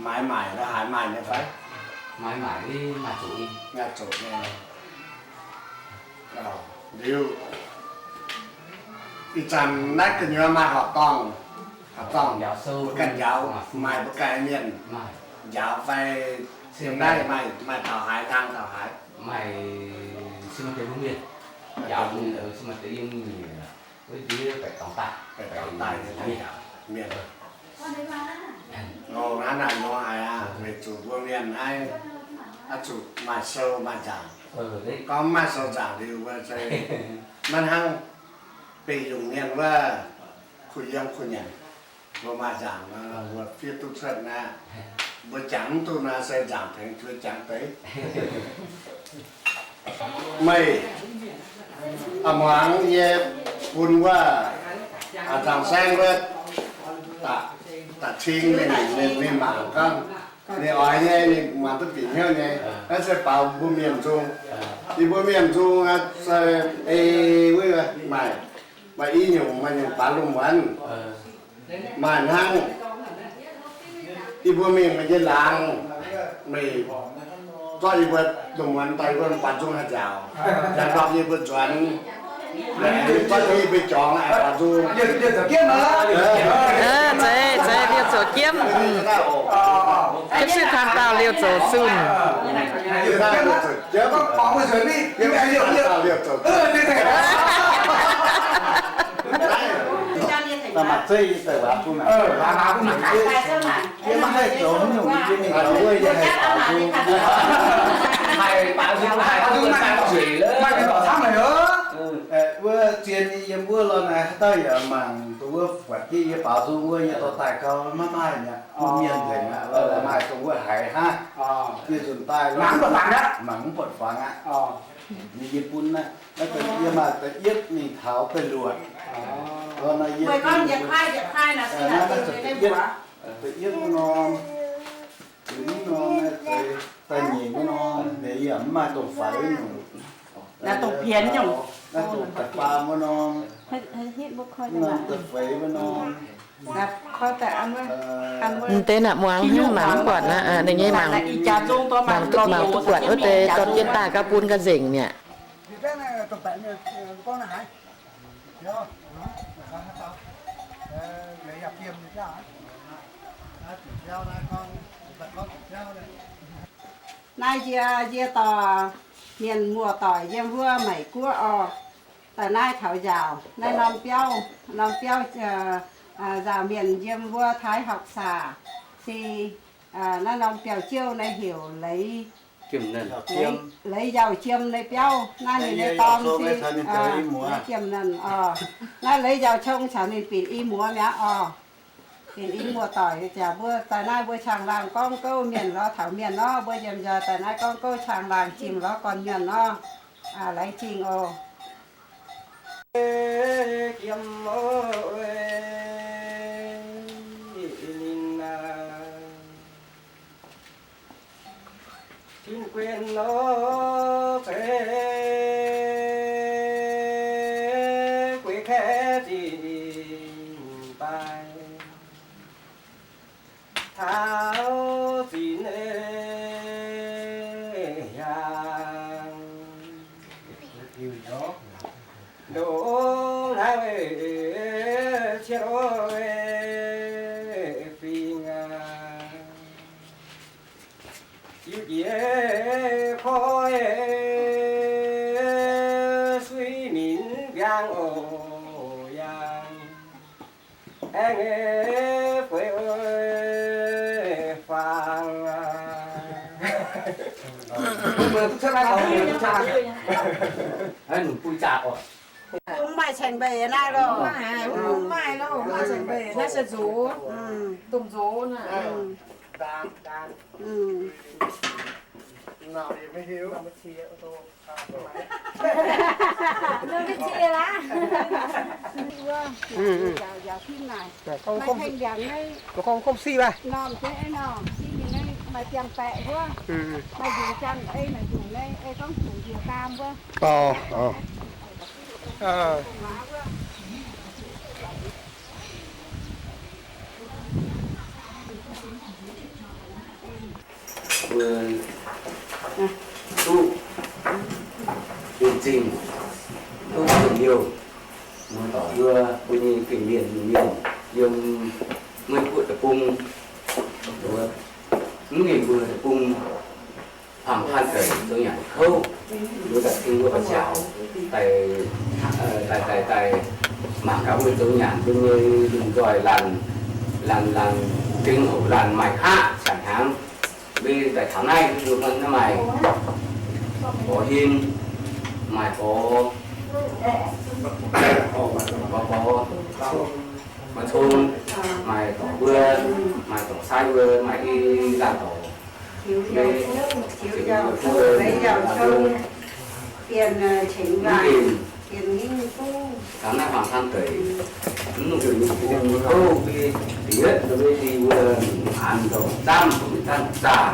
maaiz maaic la'haaix maaih nyei fai? Maaih zoqc nyei. Liuz ih zanc naaiv gu'nyuoz maaih horqc dorngh, horqc dorngh mbuo ganh njaaux, maaih mbuo ganh mienh njaaux fai? Yiem naaiv maaih taux haaix, tang taux haaix? Baeqc dorngh daaih, mienh. Hnangv naaic nor haiz aqv, weic zuqc mbuo mienh naaiv oix zuqc maaih sou maaih nzaangc. Gorngv mv maaih sou nzaangc liuz mbuo se maiv hnangv beiv yungh mienh wuov kuh yiem kuh nyanc. Mbuo maaih nzaangc nor, mbuo fiev duqv cuotv naaiv. Mbuo jangx mv duqv naaiv se nzaangc tengx mbuo jangx deix. Meih, a'muangx yie bun wuov, a'nzaangc saeng wuov, da'cing ninh, ninh mangc gorngv, ninh oix nyei, ninh mangc duqv bieqc hnyouv nyei. Naaiv se baaux mbuo mienh nzung. Yie mbuo mienh nzung se ei wuov maaih, maaih i nyungc, maaih nyungc baaux lungh muonz. Maaih hnangv yie mbuo mingh nyei laangz, meih zorqv yie mbuo lungh muonz daaih yie mbuo baaux nzung haaix nziaauc, yaac ndorm yie mbuo nzuonx, zorqv yie mbuo jorngx baaux nzung. Zeiz, zeiz, liouh zoux jiemv. Gapv sipv tang dauh liouh zoux zunh. Wuov zien yiem wuov lorh naaiv, haaix dauh yaac mangc dongh wuov buatc jienv yie baaux nzung wuov, yie dorh daaih gau maiv maaih mi'aqv. Bun mienh nzengc aqv, maaih dongh wuov haiz hnangv. Yie nzunc daaih mangc mv buatc fangx aqv. Ninh yie bun naaiv, naaiv yie maaih da'yietv mingh taux da'luoqc. Da'yietv wuov norm, da'nyeic wuov norm, yie yaac mv maaih dongh faix nyungc. Naaiv dongh da'faam wuov norm, da'feix wuov norm. Mv deix naaic muangx hnangv, mangc mv buatc aqv. Ninh nyei mangc, mangc duqv buatc wuov deix dorh jienv daaih gauh bun ga'nzengc mi'aqv. Naaiv nziex, nziex dorh mienh muoz-doic yiem wuov Meiv Guoqv oc. Daaih naaiv taux nzaaux naaiv norm biauv, norm biauv nzaaux mienh yiem wuov Taiv Horqc Saac se Naaiv norm biauv-jiouv naaiv heuc Leiz, Leiz Njaaux Jiem nyei biauv. Naaiv ninh nyei dorn se Leiz Jiem Nanc oc. Naaiv Leiz Njaaux Cong caux ninh binc i muoz mi'aqv oc. Binc i muoz-doic ziangx mbuo daaih naaiv mbuo caangh laangh gorngv gouv mienh lorz taux mienh nor, mbuo yiem njaaux daaih naaiv gorngv gouv caangh laangh jingh lorz gorn mienh nor. Laengz zingh oc. Tin-guin nor, gueix kaeqv zinh daaih, taux zinh nyei hnyangx, ndongc hnangv cie fingx aqv. Jiu jiex koi suiv minc mbiangv oc yangh, aengx feix fangx. Mv maaih caengx mbeix naaiv loh. Mv maaih loh, mv maaih caengx mbeix. Naaiv se nzox, domh nzox naaiv. Mbuo duqv en zingh, duqv njien-youh, muoz-doic mbuo, mbuo nyei gengh mienh, mienh yiem Meiv Guoqv deic-bung, mv mingh mbuo deic-bung, Huaang Taan Deic zoux nyanc kouv, mbuo daaih tengx mbuo ba'nziaauc daaih, daaih, daaih, daaih mangc gaax mbuo zoux nyanc mbuo nyei lungh nzoih laanh, laanh, laanh, dengh houc laanh maaih qaqv qangx hnaangx. Mbuo daaih taux naaiv mbuo maaih borx hin, maaih borx, borx, borx, maaih cong, maaih dorc mbuo, maaih dorc sai mbuo, maaih i laanh dorc. Mv gengh taux naaiv Huaang Taan Deic, mv dungx heuc mingh bung kouv, mbuo diex mbuo dingh wuov, an ndongc zamv, mv zanc zaah,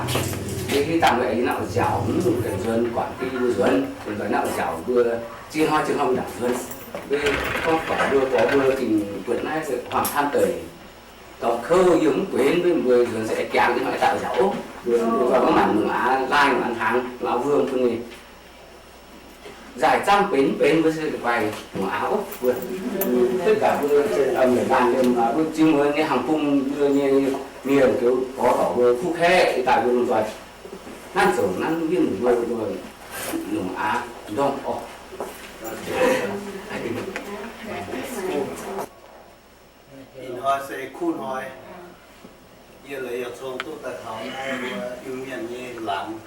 mbuo hiuv dangh mbuo aengx yiem naaiv oix nziaauc, mv dungx nzuonx, guangc jienv mbuo nzuonx, nzuonx naaiv oix nziaauc mbuo, ziex hnoi ziex hnoi mbuo ndaangc nzuonx. Mbuo gorngv guangc mbuo, gorngv mbuo dingh buatc naaiv Huaang Taan Deic dorh kouv yiem mv bueix, mbuo nzuonx se aengx jangx jienv hnoi daaih nziaauc oc. Mbuo mv maanc lungh aav laanh, lungh aav hnaangx, lungh aav wuom bun ninh. Nzaaih zamv benx mv benx mbuo se guaih lungh aav oc. Mbuo duqv gaax mbuo mienh laanh liemh mbuo zingh mbuo nyei hnangx bung mbuo nyei mienh goux gorx dorc mbuo kuv kaeqv daaih mbuo lungh nzoih nanv zoux nanv winh mbuo, mbuo lungh aav ndorm oc. Ih hnoi se kuv hnoi, yie Leiz Yauh Cong duqv daaih taux naaiv mbuo Iu-Mienh nyei laangz.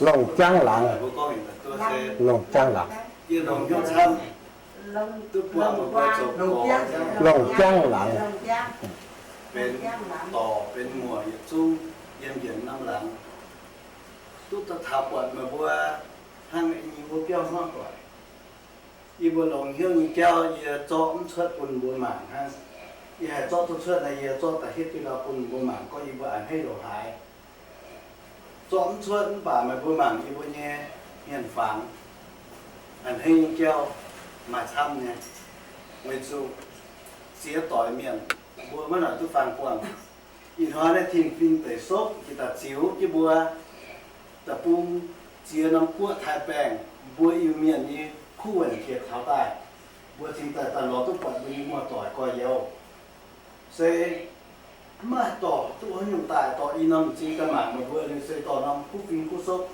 Longc Jangv Laangz. Longc Jangv Laangz. Yie longc hnyouv camv, duqv buangh meih mbuo zoux gorx. Longc Jangv Laangz. Benx dorc benx muoc yietc zungv yiem njiec norm laangz. Duqv daaih taux buatc meih mbuo hnangv yie mbuo biauv hmuangv doic. Yie mbuo longx hnyouv nyei jauv yie zorqv mv cuotv bun mbuo mangc hnangv. Yie haih zorqv duqv cuotv naaiv, yie zorqv daaih hietv duqv ndau bun mbuo mangc gorngv yie mbuo a'hneiv ndongc haaix. Zorqv mv cuotv mv baac meih mbuo mangc yie mbuo nyei hmien fangx, a'hneiv nyei jauv maaih camv nyei. Weic zuqc ziex doic mienh mbuo maiv nor duqv faan buangh. Ih hnoi naaiv Tin-Fingx Deic Sopv jiex daaih ziux jienv mbuo deic-bung ziex norm guoqv taaix baengh, mbuo Iu-Mienh nyei kuv wuonh jiex taux daaih, mbuo cingx daaih daaih lorz duqv buatc mbuo nyei muoz-doic gorx-youz. Se mv maaih dorh duqv haaix nyungc daaih, dorh i norm m'zing daaih mangc meih mbuo liuz se dorh norm kuv fing kuv sopv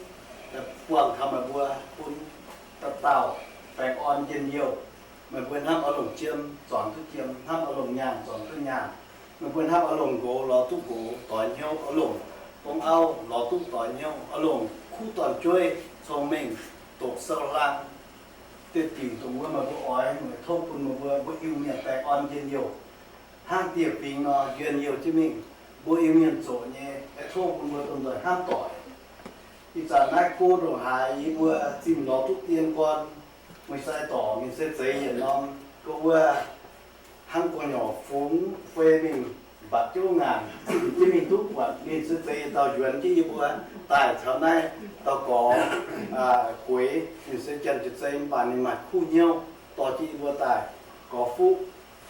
daaih buangh taux meih mbuo bun dauh dauh baengh orn njien-youh. Meih mbuo hnamv oix longc jiem, zornc duqv jiem, hnamv oix longc nyaanh, zornc duqv nyaanh. Meih mbuo hnamv oix longc nqox, lorz duqv nqox, doix hnyouv, oix longc bong auv, lorz duqv doix hnyouv, oix longc kuv dorn-jueiv, cong-mengh, doqc sou hlang, dieh dingc dongh wuov meih mbuo oix, meih tov bun meih mbuo, mbuo Iu-Mienh baengh orn njien-youh, hnangv dieh fingx nor njien-youh jienv mingh. Mbuo Iu-Mienh zoqc nyei, aengx tov bun mbuo domh nzoih hnamv doic. Ih zanc naaiv go ndongc haaix yie mbuo zimh lorz duqv dien gorn, meih sai dorc mingh se zeix yietc norm go wuov, hnangv gu'nyuoz fungx fei mingh mbatc jienv ngaanc, zimh jienv mingh duqv buatc, ninh se zeix yietc dauh nzuonx jienv yie mbuo daaih taux naaiv dauh gorx gueix, ninh se janx-ziqc zei mv baac ninh maaih kuv hnyouv dorh jienv yie mbuo daaih gorx fuqv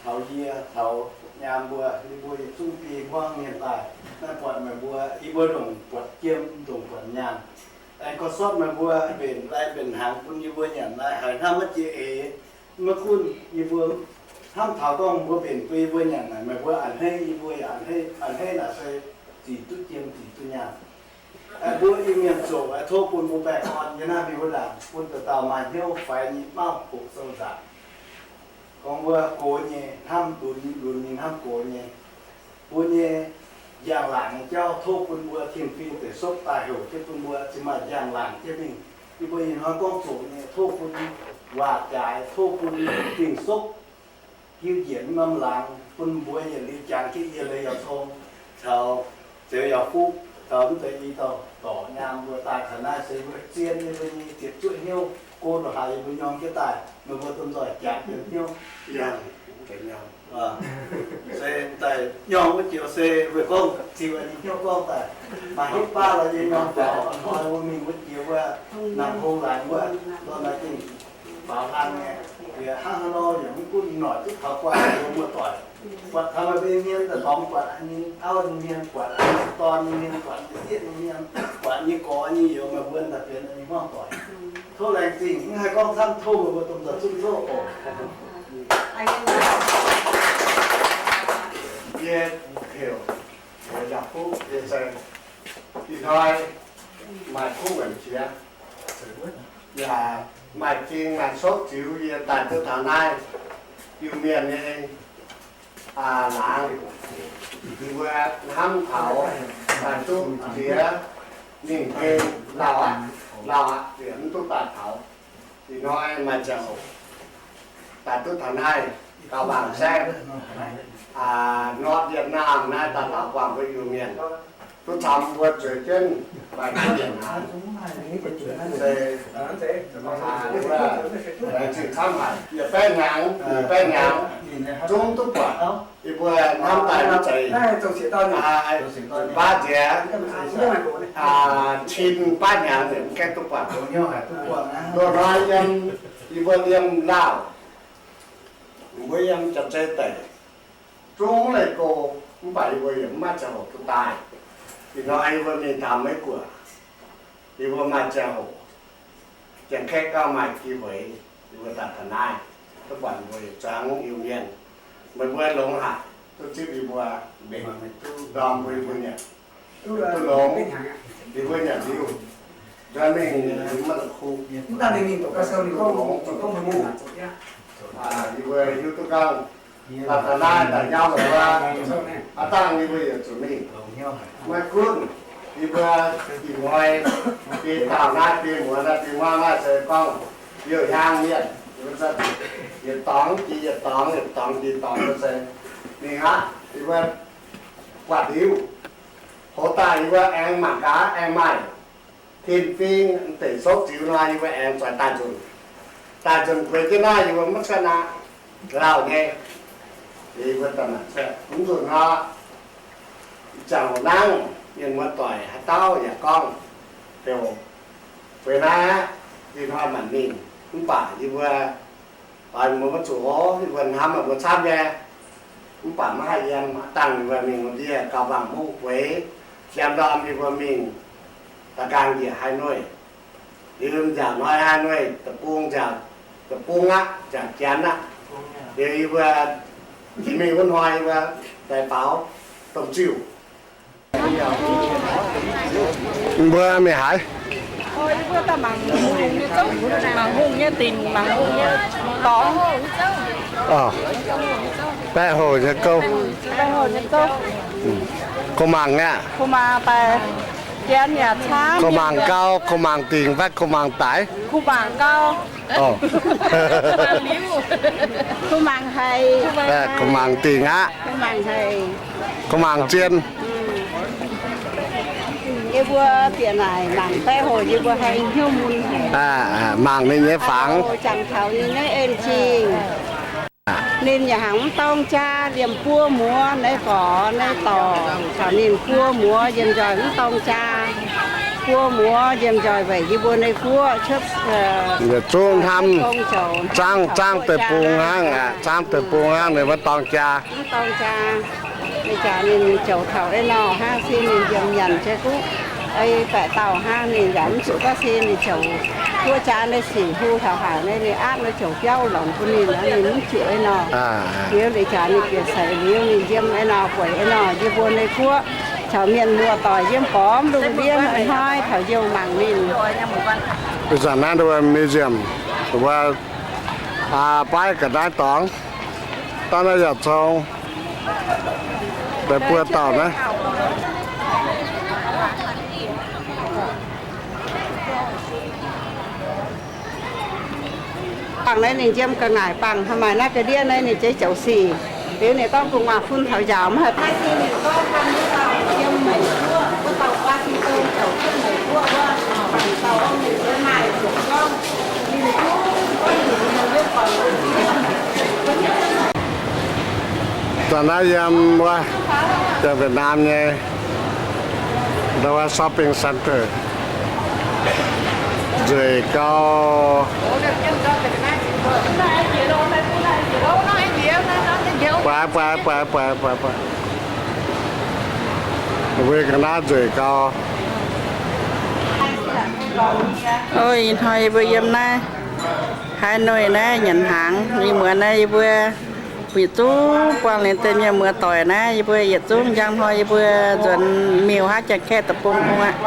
taux yie, taux nyaam mbuo, yie mbuo yietc zungv biei hmuangv mienh daaih. Naaiv buatc meih mbuo, yie mbuo ndongc buatc jiem, ndongc buatc nyaanh. Aengx gorngv sortv meih mbuo mbenc lai mbenc hnaangx bun yie mbuo nyanc naaiv, haiz hnamv maiv jiex eix. Maiv gunv yie mbuo hnamv taux gorngv mbuo mbenc bun yie mbuo nyanc naaic, meih mbuo a'hneiv, yie mbuo yaac a'hneiv. A'hneiv naaic se zic duqv jiem, zic duqv nyaanh. Mbuo Iu-Mienh zoqc, tov bun mbuo baengh orn nyei naaiv mingh wuov ndaangc, bun dauh dauh maaih hnyouv faix nyei mauv hoqc sou nzaangc. Gorngv wuov gox nyei hnamv lunx, lunx nyei hnamv gox nyei. Mbuo nyei njang-laangc nyei jauv tov bun mbuo tin-fingx deic sopv daaih heuc jienv bun mbuo cingx maaih njang-laangc jienv mingh. Yie mbuo ih hnoi gorngv zoqc nyei tov bun waac jaaix, tov bun Ging-Sou hiuv njiec norm laangz bun mbuo yietc liuz jangx jienv yie leiz yaac cong caux Zeuz yaac fuqv caux mv deix i dauh dorc nyaam mbuo daaih taux naaiv se mbuo zien yie mbuo nyei ziepc zuoqv hnyouv go ndongc haaix yie mbuo nyorng jienv daaih, meih mbuo domh nzoih jangx jienv hnyouv. Se daaih nyorng wuov jiex se weic gorngv ziux nyei hnyouv gorngv daaih, maaih hiuv baav lorz yie nyorng faaux, hnoi mbuo mingh wuov jiex wuov, naamh hong laangz wuov, lorz naaiv dingh faaux hlang nyei. Yie hnangv haaix nor yaac mv gunv ih noic duqv taux buatc mbuo muoz-doic, buatc taux meih mbuo nyei hmien daaih lorz buatc nyei auv nyei hmien, buatc nyei dorn nyei hmien, buatc nyei sieqv nyei hmien, buatc nyei gorx nyei youz, meih mbuo daaih benx nyei hmuangv doic. Tov laengz zingh, mv haih gorngv camv, tov meih mbuo domh nzoih zunv tov oc. Yie heuc Yaac Fuqv, yie se ih hnoi maaih kuv wuonc jiex, yaac maaih zing maaih sopv ziux yie daaih duqv taux naaiv Iu-Mienh nyei laangz. Yie mbuo hnamv taux daaih duqv jiex mingh hei lauh aqv, lauh aqv, yie mv duqv daaih taux. Ih hnoi maaih ziangh hoc daaih duqv taux naaiv gauh bangc saengv, norm Việt Nam naaiv daaih taux buangh mbuo Iu-Mienh, duqv camv mbuo zueiz jienv maaih kuv wuonc aqv. Se laengz zingh camv haic. Yietc baeqv hnyangx, yietc baeqv hnyangx, zungv duqv buatc. Yie mbuo hnamv daaih mv zeiz baav nziex, cin baav hnyangx nziex mv gaengh duqv buatc. Loz-hnoi yiem yie mbuo yiem Laauh, mbuo yiem Janx-Zei deic, zungv mv leih go, mv baac yie mbuo yaac mv maaih ziangh hoc duqv daaih. Ih hnoi yie mbuo mingh taux Meiv Guoqv, yie mbuo maaih ziangh hoc, Janx-Kaeqv gauh maaih 机会, yie mbuo daaih taux naaiv, duqv buatc mbuo yietc zungv Iu-Mienh. Meih mbuo longx haic, duqv zipv yie mbuo mbenc, ndorm mbuo yie mbuo nyanc, duqv longx, yie mbuo nyanc liuz, nzuonx mingh maiv la'kuqv, duqv longx, yie mbuo hiuv duqv gorngv, daaih taux naaiv daaih nyaam longx aqv, aav dangh yie mbuo yietc zuqc mingh. Maiv gunv yie mbuo ih hnoi biei dauh naaiv, biei muoz naaiv, biei muangv naaiv se gorngv youh hnyangx mienh, yietc dorngx jiex yietc dorngx, yietc dorngx jiex dorngx se mingh aqv. Yie mbuo buatc liuz, hoz daaih yie mbuo aengx mangc gaax, aengx maaih tin-fingx deic sopv ziux nor, yie mbuo aengx zuqc daaih nzunc. Daaih nzunc gueix jienv naaiv yie mbuo maiv cuotv aqv, lauh nyei. Yie mbuo daaih mangc cuotv mv nzunc nor, ih zanc hoc nangv mienh muoz-doic haaix dauh yaac gorngv heuc gueix naaiv aqv, ih hnoi maanc mingh. Mv baac yie mbuo oix mbuo maiv zuqc oc, yie mbuo hnamv meih mbuo camv nyei. Mv baac maiv haih yiem, dangh yie mbuo mingh wuov ndiev gauh mangc mungv gueix, jiem ndorm yie mbuo mingh da'gaang njiec Hà Nội. Liuz nziaauc hnoi Hà Nội deic-bung, nziaauc deic-bung aqv, nziaauc janx aqv. Liuz yie mbuo jiex mingh wuov hnoi yie mbuo daaih faaux domh ziuh. Mbuo mingh haaix? Mangc hungh nyei dingc, mangc hungh nyei dorngx. Baeqv hoc nyei gouv. Kuh mangc aqv. Kuh mangc gau, kuh mangc dingc fai kuh mangc daic? Kuh mangc dingc aqv. Kuh mangc zien. Yie mbuo bieqc naaic mangc baeqv hoc yie mbuo haih hnyouv mun haic. Mangc ninh nyei fangx. Jangx taux ninh naaiv en zingh. Ninh yaac hangx mv dorng jaa, liemh buo muoz naaiv gorx naaiv dorc caux ninh buo muoz yiem nzoih mv dorng jaa. Buo muoz yiem nzoih weic yie mbuo naaiv guoqv cuotv, yietc zungv hnamv, zaangv, zaangv deic-bung hnangv, zaangv deic-bung hnangv, ninh maiv dorng jaa. Ninh jaax ninh zoux taux ei nor hnangv, se ninh yiem nyanc jai guv ei baeqc dauh hnangv, ninh yaac mv zuqc gaav se ninh zoux guoqv jaa naaiv sic hu taux haic naaiv, ninh aapv naaiv zoux biauv longx bun ninh, ninh mv zuqc ei nor. Liuz ninh jaax ninh bieqc seix liuz ninh yiem ei nor, bueix ei nor, yie mbuo naaiv guoqv caux mienh muoz-doic yiem gormx lungh ndiev hnoi taux youh mangc ninh. Ih zanc naaiv museum, wuov baav ga'naaiv dorngx, daaih naaiv yaac cong deix buo dauh naaiv. Bangc naaiv ninh nziem ga'naaic bangc, maaih naaiv ga'ndiev naaiv ninh jeiv zoux sic. Liuz ninh gorngv gu'nguaaz-fun taux njaaux mv haih. Da'naaiv yiem wuov, yiem Việt Nam nyei, wuov shopping center, nzueic gau. Buatc, buatc, buatc, buatc, buatc, buatc. Mbuo ga'naaiv nzueic gau. Ov, ih hnoi yie mbuo yiem naaiv Hà Nội naaiv nyanc hnaangx, ih muonz naaiv yie mbuo yietc zungv buangh liuz deix mienh muoz-doic naaiv, yie mbuo yietc zungv njang hnoi yie mbuo nzuonx miuc haav Janx-Kaeqv deic-bung bung aqv.